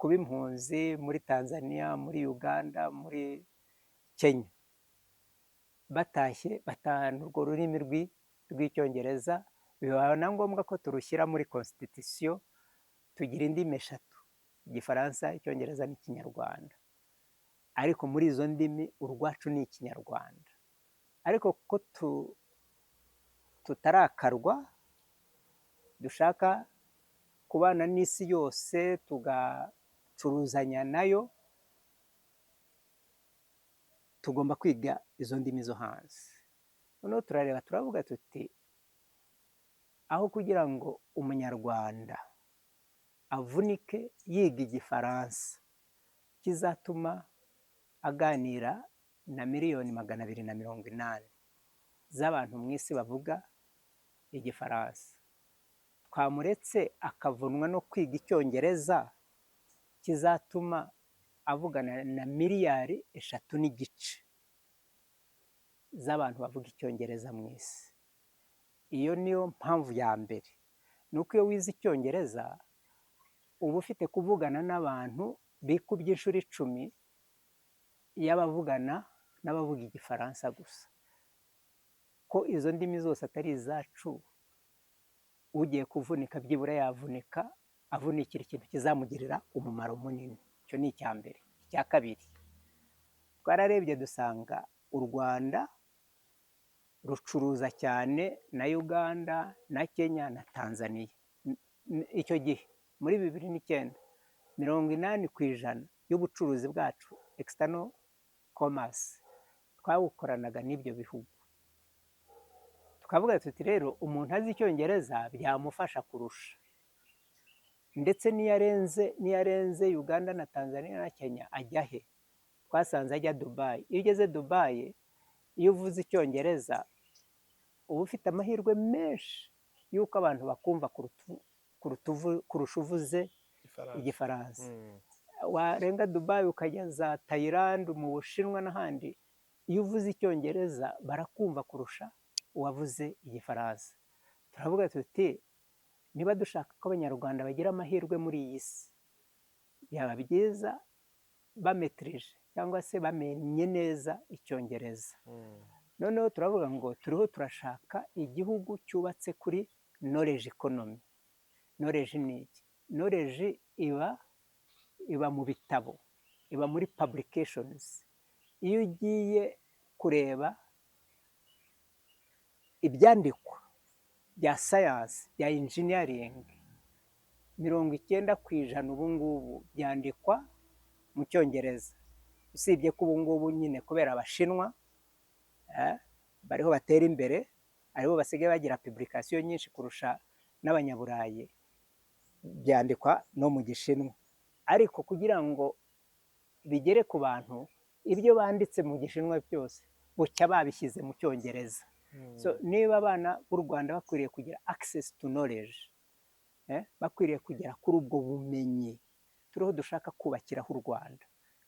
kuba impunzi muri Tanzania, muri Uganda, muri Kenya. Batashye batahana urwo rurimi rw'Icyongereza, biba na ngombwa ko turushyira muri constitution, tugira indimi eshatu: Igifaransa, Icyongereza n'Ikinyarwanda. Ariko muri izo ndimi urwacu ni Ikinyarwanda. Ariko kuko tutarakarwa, dushaka kubana n'isi yose, tugacuruzanya nayo, tugomba kwiga izo ndimi zo hanze. Noneho turareba, turavuga tuti: aho kugira ngo Umunyarwanda avunike yiga Igifaransa kizatuma aganira na 280,000,000 z'abantu mu isi bavuga Igifaransa, twamuretse akavunwa no kwiga Icyongereza kizatuma avugana na 3.5 miliyari z'abantu bavuga Icyongereza mu isi. Iyo niyo mpamvu ya mbere. Ni uko iyo wize Icyongereza Uba ufite kuvugana n'abantu bikubye inshuro 10 y'abavugana n'abavuga Igifaransa gusa. Ko izo ndimi zose atari izacu, ugiye kuvunika byibura yavunika avunikira ikintu kizamugirira umumaro munini. Icyo ni icya mbere. Icya kabiri, twararebye dusanga u Rwanda rucuruza cyane na Uganda na Kenya na Tanzania. Icyo gihe muri 2009, 80% y'ubucuruzi bwacu, external commerce, twawukoranaga n'ibyo bihugu. Tukavuga tuti rero umuntu azi Icyongereza byamufasha kurusha, ndetse n'iyo arenze Uganda na Tanzania na Kenya ajya he? Twasanze ajya Dubai. Iyo ugeze Dubai, iyo uvuze Icyongereza, uba ufite amahirwe menshi y'uko abantu bakumva kurusha uvuze Igifaransa. Igifaransa. Warenga Dubai ukajya za Thailand, mu Bushinwa n'ahandi, iyo uvuze Icyongereza barakumva kurusha uwavuze Igifaransa. Turavuga tuti niba dushaka ko Abanyarwanda bagira amahirwe muri iyi si, byaba byiza bametirije cyangwa se bamenye neza Icyongereza. Noneho turavuga ngo turiho turashaka igihugu cyubatse kuri knowledge economy. Knowledge ni iki? Knowledge iba mu bitabo, iba muri publications. Iyo ugiye kureba ibyandikwa bya science, bya engineering, 90% ubu ngubu byandikwa mu Cyongereza, usibye ko ubu ngubu nyine kubera Abashinwa bariho batera imbere, aribo basigaye bagira publication nyinshi kurusha n'Abanyaburayi, byandikwa no mu Gishinwa. Ariko kugira ngo bigere ku bantu, ibyo banditse mu Gishinwa byose bucya babishyize mu Cyongereza. So niba abana b'u Rwanda bakwiriye kugira access to knowledge, bakwiriye kugera kuri ubwo bumenyi turiho dushaka kubakiraho u Rwanda,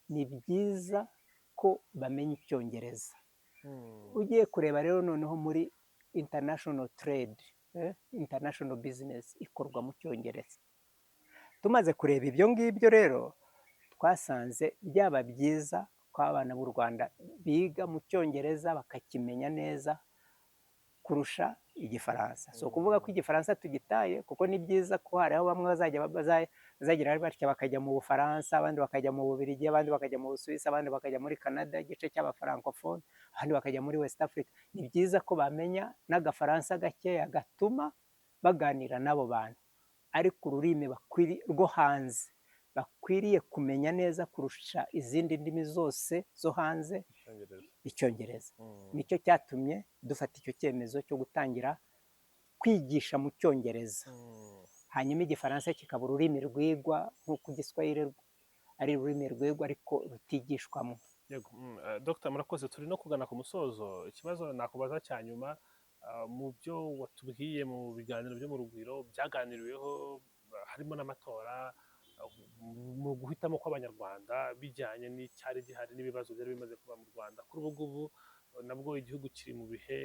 ni byiza ko bamenya Icyongereza. Ugiye kureba rero noneho muri international trade, international business ikorwa mu Cyongereza. Tumaze kureba ibyo ngibyo rero, twasanze byaba byiza ko abana b'u Rwanda biga mu Cyongereza bakakimenya neza kurusha Igifaransa. Si ukuvuga ko Igifaransa tugitaye, kuko ni byiza ko hariho bamwe bazagira batya bakajya mu Bufaransa, abandi bakajya mu Bubiligi, abandi bakajya mu Busuwisi, abandi bakajya muri Canada, igice cy'Abafrancophone, abandi bakajya muri West Africa. Ni byiza ko bamenya n'Agafaransa gakeya gatuma baganira n'abo bantu, ariko ururimi rwo hanze bakwiriye kumenya neza kurusha izindi ndimi zose zo hanze, Icyongereza. Icyongereza. Nicyo cyatumye dufata icyo cyemezo cyo gutangira kwigisha mu Cyongereza, hanyuma Igifaransa kikaba ururimi rwigwa nk'uko Igiswahili ari ururimi rwigwa ariko rutigishwamo. Yego, Dr murakoze. Turi no kugana ku musozo. Ikibazo nakubaza cya nyuma, mu byo watubwiye mu biganiro byo mu Rugwiro byaganiriweho, harimo n'amatora, mu guhitamo kw'Abanyarwanda bijyanye n'icyari gihari n'ibibazo byari bimaze kuba mu Rwanda. Kuri ubu ngubu nabwo igihugu kiri mu bihe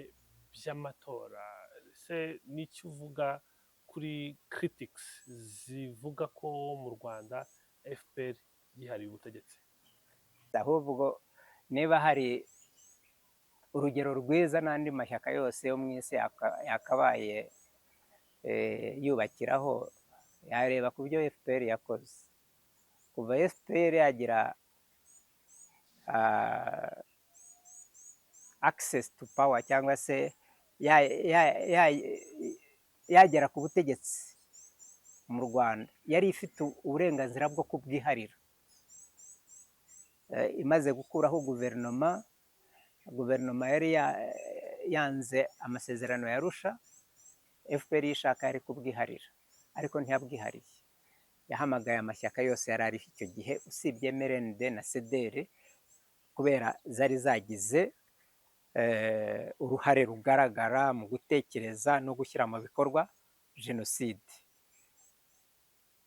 by'amatora. Ese n'icyo uvuga kuri critics zivuga ko mu Rwanda FPR yihariye ubutegetsi? Ahubwo niba hari urugero rwiza n'andi mashyaka yose yo mu isi yakabaye yubakiraho, yareba ku byo FPR yakoze kuva FPR yagira access to power, cyangwa se yagera ku butegetsi mu Rwanda. Yari ifite uburenganzira bwo kubwiharira. Imaze gukuraho guverinoma yari yanze amasezerano ya Arusha, FPR yishaka yari kubwiharira, ariko ntiyabwihariye. Yahamagaye amashyaka yose yari ariho icyo gihe usibye MRND na CDR, kubera zari zagize uruhare rugaragara mu gutekereza no gushyira mu bikorwa jenoside.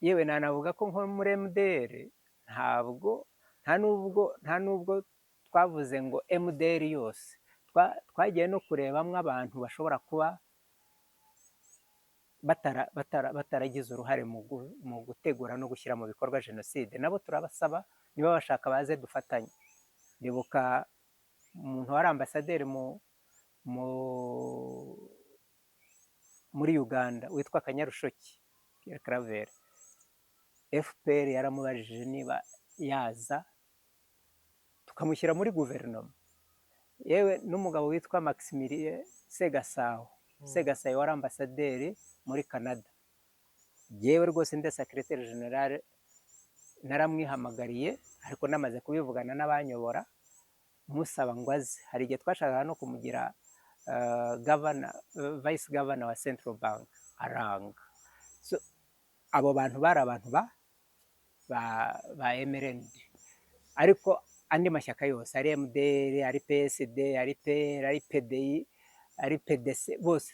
Yewe, nanavuga ko nko muri MDR ntabwo nta nubwo twavuze ngo MDR yose, twagiye no kurebamo abantu bashobora kuba bataragize uruhare mu gutegura no gushyira mu bikorwa jenoside, nabo turabasaba niba bashaka baze dufatanye. Ndibuka umuntu wari ambasaderi muri Uganda witwa Kanyarushoki Pierre Claver, FPR yaramubajije niba yaza tukamushyira muri guverinoma. Yewe n'umugabo witwa Maximilien Segasaho, Segasaho wari ambasaderi muri Canada, yewe rwose nde secrétaire général naramwihamagariye, ariko namaze kubivugana n'abanyobora, musaba ngo aze. Hari igihe twashakaga no kumugira governor, vice governor wa Central Bank, aranga. So, abo bantu bari abantu ba MRND, ariko andi mashyaka yose, ari MDR, ari PSD, ari PR, ari PDI, ari PDC, bose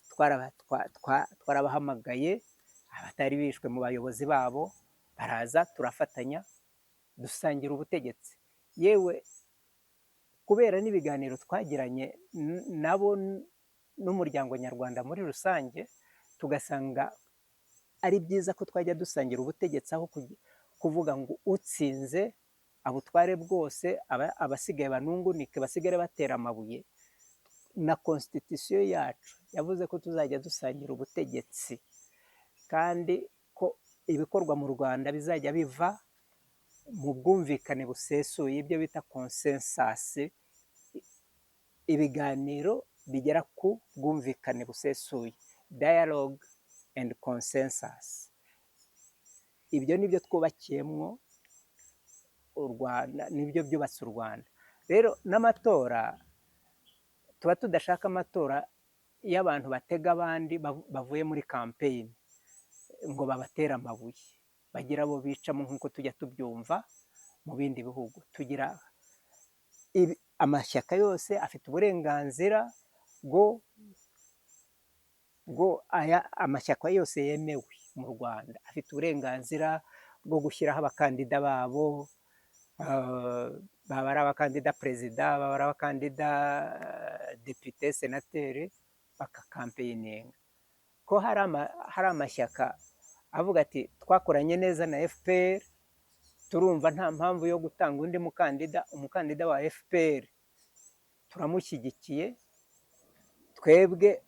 twarabahamagaye, abatari bishwe mu bayobozi babo baraza, turafatanya, dusangira ubutegetsi. Yewe kubera n'ibiganiro twagiranye nabo n'umuryango nyarwanda muri rusange, tugasanga ari byiza ko twajya dusangira ubutegetsi aho kuvuga ngo utsinze abutware bwose, abasigaye banungunike, basigare batera amabuye. Na constitution yacu yavuze ko tuzajya dusangira ubutegetsi, kandi ko ibikorwa mu Rwanda bizajya biva mu bwumvikane busesuye, ibyo bita consensus, ibiganiro bigera ku bwumvikane busesuye, dialogue and consensus. Ibyo ni byo twubakiyemwo u Rwanda, nibyo byubatse u Rwanda. Rero n'amatora, tuba tudashaka amatora y'abantu batega abandi bavuye muri campaign ngo babatere amabuye, bagira abo bicamo nk'uko tujya tubyumva mu bindi bihugu. Tugira amashyaka yose afite uburenganzira bwo aya amashyaka yose yemewe mu Rwanda afite uburenganzira bwo gushyiraho abakandida babo, baba ari abakandida perezida, baba ari abakandida depite, senateri, bakacampaigninga. Ko hari amashyaka avuga ati twakoranye neza na FPR, turumva nta mpamvu yo gutanga undi mukandida, umukandida wa FPR turamushyigikiye, twebwe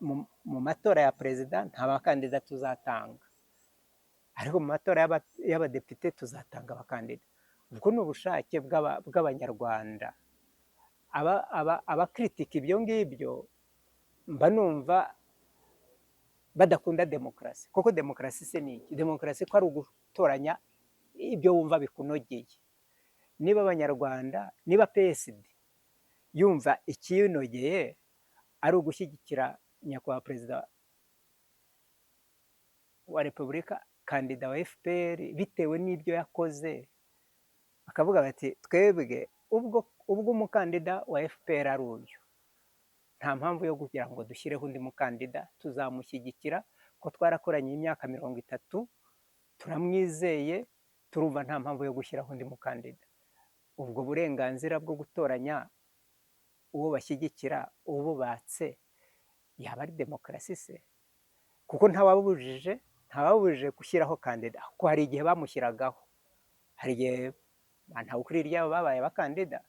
mu matora ya perezida nta bakandida tuzatanga, ariko mu matora y'abadepite tuzatanga abakandida. Ubwo ni ubushake bw'Abanyarwanda. Abakritika ibyo ngibyo mba numva badakunda demokarasi, kuko demokarasi se ni iki? Demokarasi ko ari ugutoranya ibyo wumva bikunogeye. Niba Abanyarwanda, niba PSD yumva ikiyinogeye ari ugushyigikira nyakubahwa perezida wa repubulika, kandida wa FPR, bitewe n'ibyo yakoze, bakavuga bati twebwe ubwo umukandida wa FPR ari uyu, nta mpamvu yo kugira ngo dushyireho undi mukandida, tuzamushyigikira ko twarakoranye imyaka 30, turamwizeye, turumva nta mpamvu yo gushyiraho undi mukandida. Ubwo burenganzira bwo gutoranya uwo bashyigikira ububatse, yaba ari demokarasi se? Kuko ntawababujije gushyiraho kandida, kuko hari igihe bamushyiragaho, hari igihe Ntawukuriryayo babaye abakandida.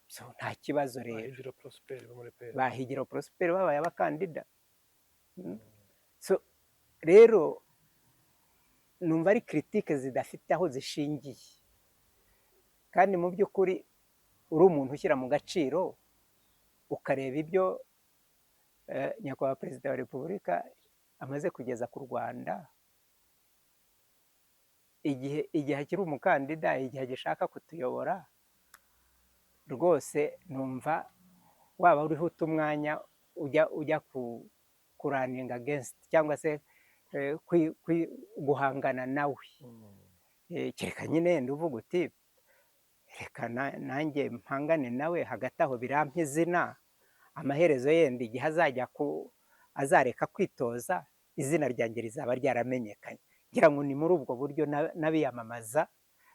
So, nta kibazo rero. Higiro Prosper bo muri PR. Ba Higiro Prosper babaye abakandida. So rero numva ari critique zidafite aho zishingiye, kandi mu by'ukuri uri umuntu ushyira mu gaciro, ukareba ibyo nyakubahwa perezida wa repubulika amaze kugeza ku Rwanda, igihe akiri umukandida, igihe agishaka kutuyobora, rwose numva waba uriho uta umwanya ujya kurunninga against cyangwa se guhangana nawe. Kereka nyine wenda uvuga uti reka nanjye mpangane nawe, hagati aho birampa izina, amaherezo yenda igihe azajya ku azareka kwitoza, izina ryanjye rizaba ryaramenyekanye. Ngira ngo ni muri ubwo buryo n'abiyamamaza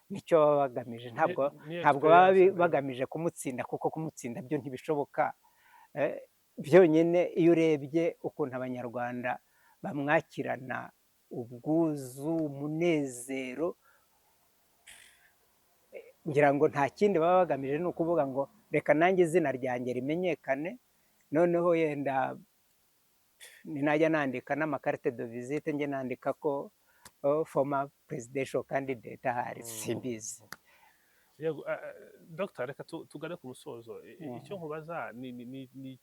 nicyo baba bagamije, ntabwo Ni ntabwo baba experience bagamije kumutsinda, kuko kumutsinda byo ntibishoboka. Byonyine iyo urebye ukuntu Abanyarwanda bamwakirana ubwuzu, umunezero. Ngira ngo nta kindi baba bagamije, ni ukuvuga ngo reka nanjye izina ryanjye rimenyekane, noneho yenda ninajya nandika n'ama carte de visite njye nandika ko former presidential candidate ahari, simbizi. Yego, Dr, reka tugane ku musozo. Icyo nkubaza ni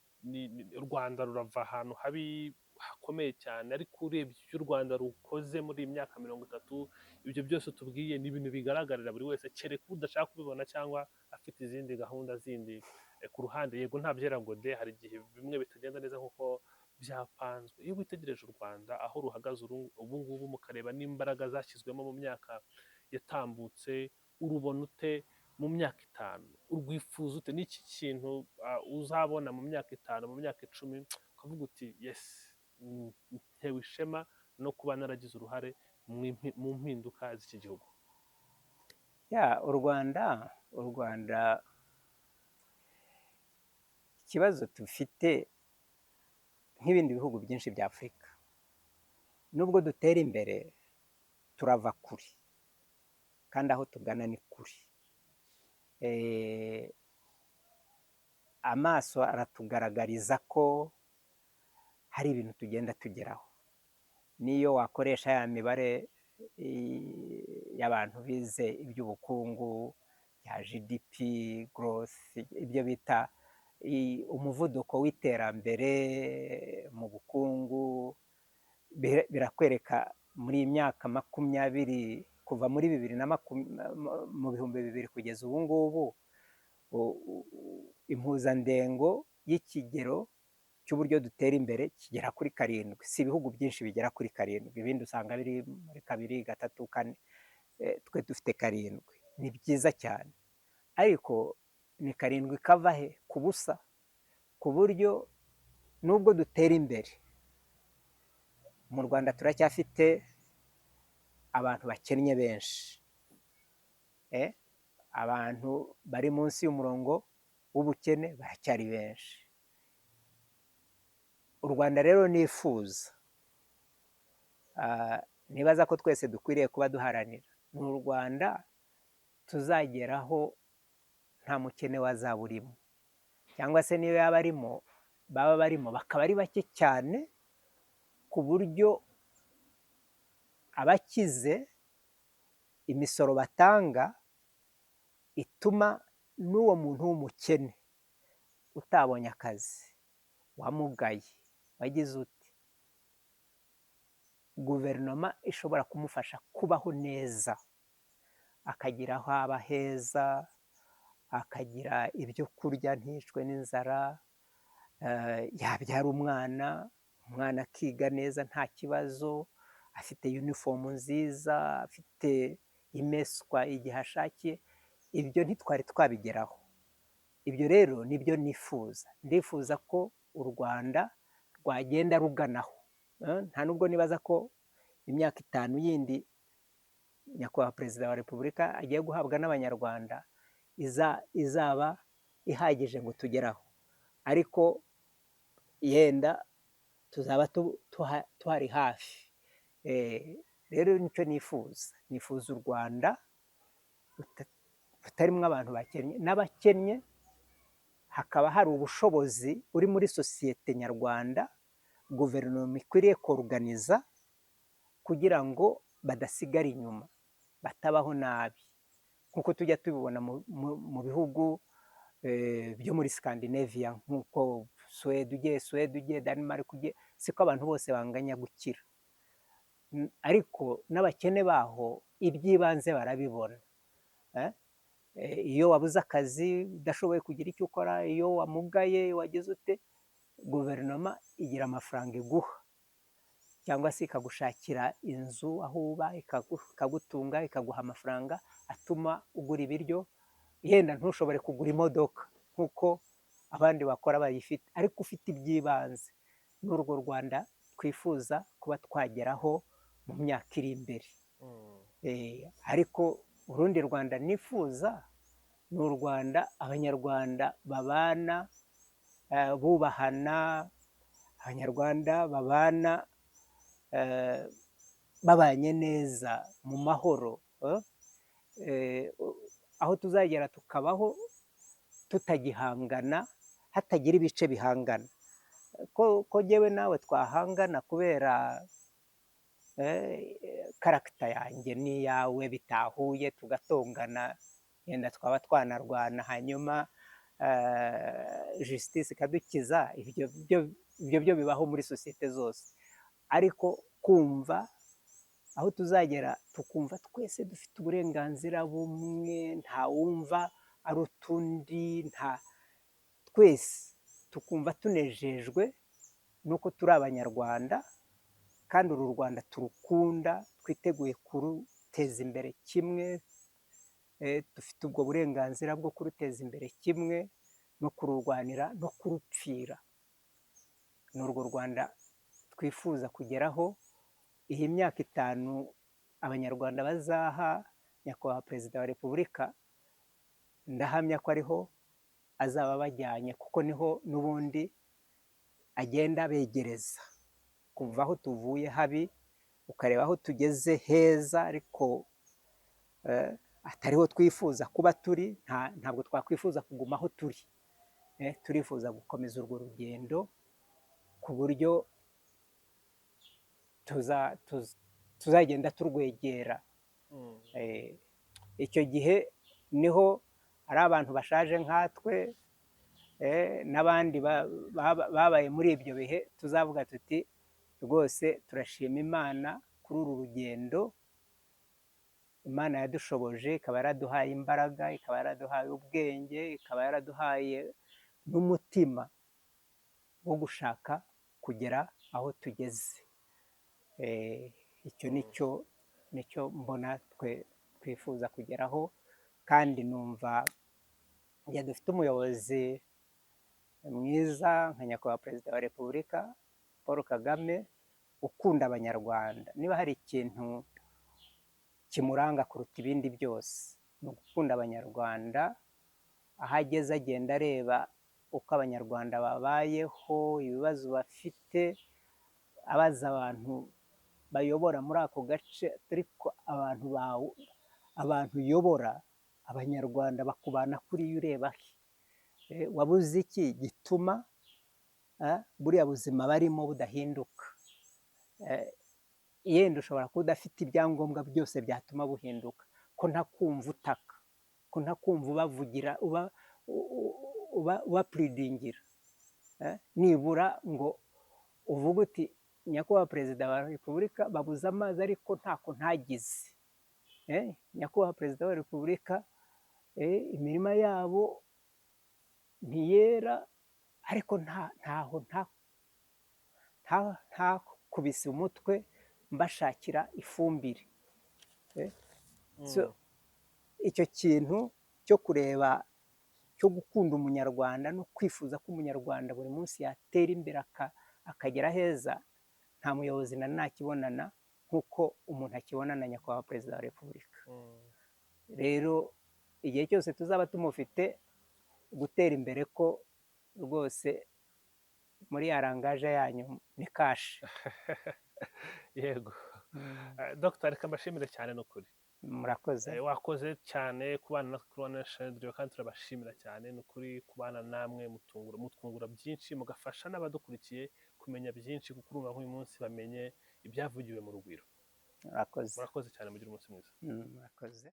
u Rwanda rurava ahantu habi hakomeye cyane, ariko urebye icyo u Rwanda rukoze muri iyi myaka 30, ibyo byose tubwiye ni ibintu bigaragarira buri wese, kereka udashaka kubibona cyangwa afite izindi gahunda zindi ku ruhande. Yego, nta byera ngo de, hari igihe bimwe bitagenda neza nk'uko byapanzwe. Iyo witegereje u Rwanda aho ruhagaze ubu ngubu, mukareba n'imbaraga zashyizwemo mu myaka yatambutse, urubona ute mu myaka 5? Urwifuza ute? N'iki kintu uzabona mu myaka 5, mu myaka 10, ukavuga uti: "Yes, ntewe ishema no kuba naragize uruhare mu mpinduka z'iki gihugu"? Ya, u Rwanda ikibazo dufite nk'ibindi bihugu byinshi bya Afurika, nubwo dutera imbere turava kure, kandi aho tugana ni kure. Amaso aratugaragariza ko hari ibintu tugenda tugeraho, niyo wakoresha ya mibare y'abantu bize iby'ubukungu ya GDP growth, ibyo bita umuvuduko w'iterambere mu bukungu, birakwereka muri iyi myaka 20 kuva muri bibiri na mu 2000 kugeza ubu ngubu, impuzandengo y'ikigero cy'uburyo dutera imbere kigera kuri 7. Si ibihugu byinshi bigera kuri 7, ibindi usanga biri muri 2, 3, 4. Twe dufite 7, ni byiza cyane, ariko ni 7 kava he? Ku busa. Ku buryo nubwo dutera imbere, mu Rwanda turacyafite abantu bakennye benshi, abantu bari munsi y'umurongo w'ubukene baracyari benshi. U Rwanda rero nifuza, nibaza ko twese dukwiriye kuba duharanira, ni u Rwanda tuzageraho nta mukene wazaba urimo, cyangwa se niyo yaba arimo, baba barimo bakaba ari bake cyane, ku buryo abakize imisoro batanga ituma n'uwo muntu w'umukene utabonye akazi, wamugaye, wagize ute, guverinoma ishobora kumufasha kubaho neza, akagira aho aba heza, akagira ibyo kurya ntiyicwe n'inzara, yabyara umwana, umwana akiga neza nta kibazo, afite uniform nziza, afite imeswa igihe ashakiye. Ibyo ntitwari twabigeraho. Ibyo rero nibyo nifuza. Ndifuza ko u Rwanda rwagenda ruganaho. Nta nubwo nibaza ko imyaka 5 yindi nyakubahwa Perezida wa Repubulika agiye guhabwa n'Abanyarwanda izaba ihagije ngo tugeraho, ariko yenda tuzaba tuhari hafi. Rero nicyo nifuza. Nifuza u Rwanda rutarimo abantu bakennye, n'abakennye hakaba hari ubushobozi buri muri sosiyete nyarwanda guverinoma ikwiriye koruganiza kugira ngo badasigara inyuma, batabaho nabi nk'uko tujya tubibona mu bihugu byo muri Scandinavia, nk'uko Suwede ugiye, Suwede ugiye, Denmark ugiye, siko abantu bose banganya gukira, ariko n'abakene baho iby'ibanze barabibona. Iyo wabuze akazi, udashoboye kugira icyo ukora, iyo wamugaye, wagize ute, guverinoma igira amafaranga iguha, cyangwa se ikagushakira inzu aho uba, ikagutunga, ikaguha amafaranga atuma ugura ibiryo. Yenda ntushobore kugura imodoka nk'uko abandi bakora bayifite, ariko ufite iby'ibanze. N'urwo Rwanda twifuza kuba twageraho mu myaka iri imbere. Ariko urundi Rwanda nifuza ni u Rwanda Abanyarwanda babana bubahana, Abanyarwanda babana. eh, babanye neza mu mahoro, aho tuzagera tukabaho tutagihangana, hatagira ibice bihangana. Ko jyewe nawe twahangana kubera caractère yanjye n'iyawe bitahuye, tugatongana, yenda twaba twanarwana, hanyuma justice ikadukiza. Ibyo byo bibaho muri sosiyete zose. Ariko kumva aho tuzagera tukumva twese dufite uburenganzira bumwe, ntawumva ari utundi, nta twese tukumva tunejejwe nuko turi Abanyarwanda, kandi uru Rwanda turukunda, twiteguye kuruteza imbere kimwe, dufite ubwo burenganzira bwo kuruteza imbere kimwe no kururwanira no kurupfira. Ni urwo Rwanda twifuza kugeraho. Iyi myaka 5 Abanyarwanda bazaha Nyakubahwa Perezida wa Repubulika, ndahamya ko ariho azaba abajyanye, kuko niho n'ubundi agenda abegereza, kuva aho tuvuye habi ukareba aho tugeze heza, ariko atariho twifuza kuba turi. Ntabwo twakwifuza kuguma aho turi. Turifuza gukomeza urwo rugendo ku buryo tuzagenda turwegera. Icyo gihe niho ari abantu bashaje nkatwe n'abandi babaye muri ibyo bihe tuzavuga tuti: "Rwose turashima Imana kuri uru rugendo Imana yadushoboje, ikaba yaraduhaye imbaraga, ikaba yaraduhaye ubwenge, ikaba yaraduhaye n'umutima wo gushaka kugera aho tugeze." Icyo nicyo mbona twe twifuza kugeraho, kandi numva igihe dufite umuyobozi mwiza nka Nyakubahwa Perezida wa Repubulika Paul Kagame, ukunda Abanyarwanda. Niba hari ikintu kimuranga kuruta ibindi byose, ni ugukunda Abanyarwanda. Aho ageze agenda areba uko Abanyarwanda babayeho, ibibazo bafite, abaza abantu bayobora muri ako gace: "Ariko abantu bawe, abantu uyobora, Abanyarwanda bakubana kuriya, ureba he? Wabuze iki gituma buriya buzima barimo budahinduka?" Yenda ushobora kuba udafite ibyangombwa byose byatuma buhinduka, ko ntakumva utaka, ko ntakumva ubavugira, uba pleadingira, nibura ngo uvuge uti: "Nyakubahwa Perezida wa Repubulika, babuze amazi ariko ntako ntagize. Nyakubahwa Perezida wa Repubulika, imirima yabo ntiyera, ariko ntaho ntakubise umutwe mbashakira ifumbire." So, icyo kintu cyo kureba, cyo gukunda Umunyarwanda no kwifuza ko Umunyarwanda buri munsi yatera imbere akagera heza, nta muyobozi nari nakibonana nk'uko umuntu akibonana Nyakubahwa Perezida wa Repubulika. Rero igihe cyose tuzaba tumufite, gutera imbere ko rwose muri ya langage yanyu ni cash. Yego. Dr, reka mbashimire cyane ni ukuri. Murakoze. Wakoze cyane kubana natwe kuri One Nation Radio, kandi turabashimira cyane ni ukuri kubana namwe mutwungura byinshi, mugafasha n'abadukurikiye kumenya byinshi, kuko urumva nk'uyu munsi bamenye ibyavugiwe mu Rugwiro. Murakoze. Murakoze cyane, mugire umunsi mwiza. Murakoze.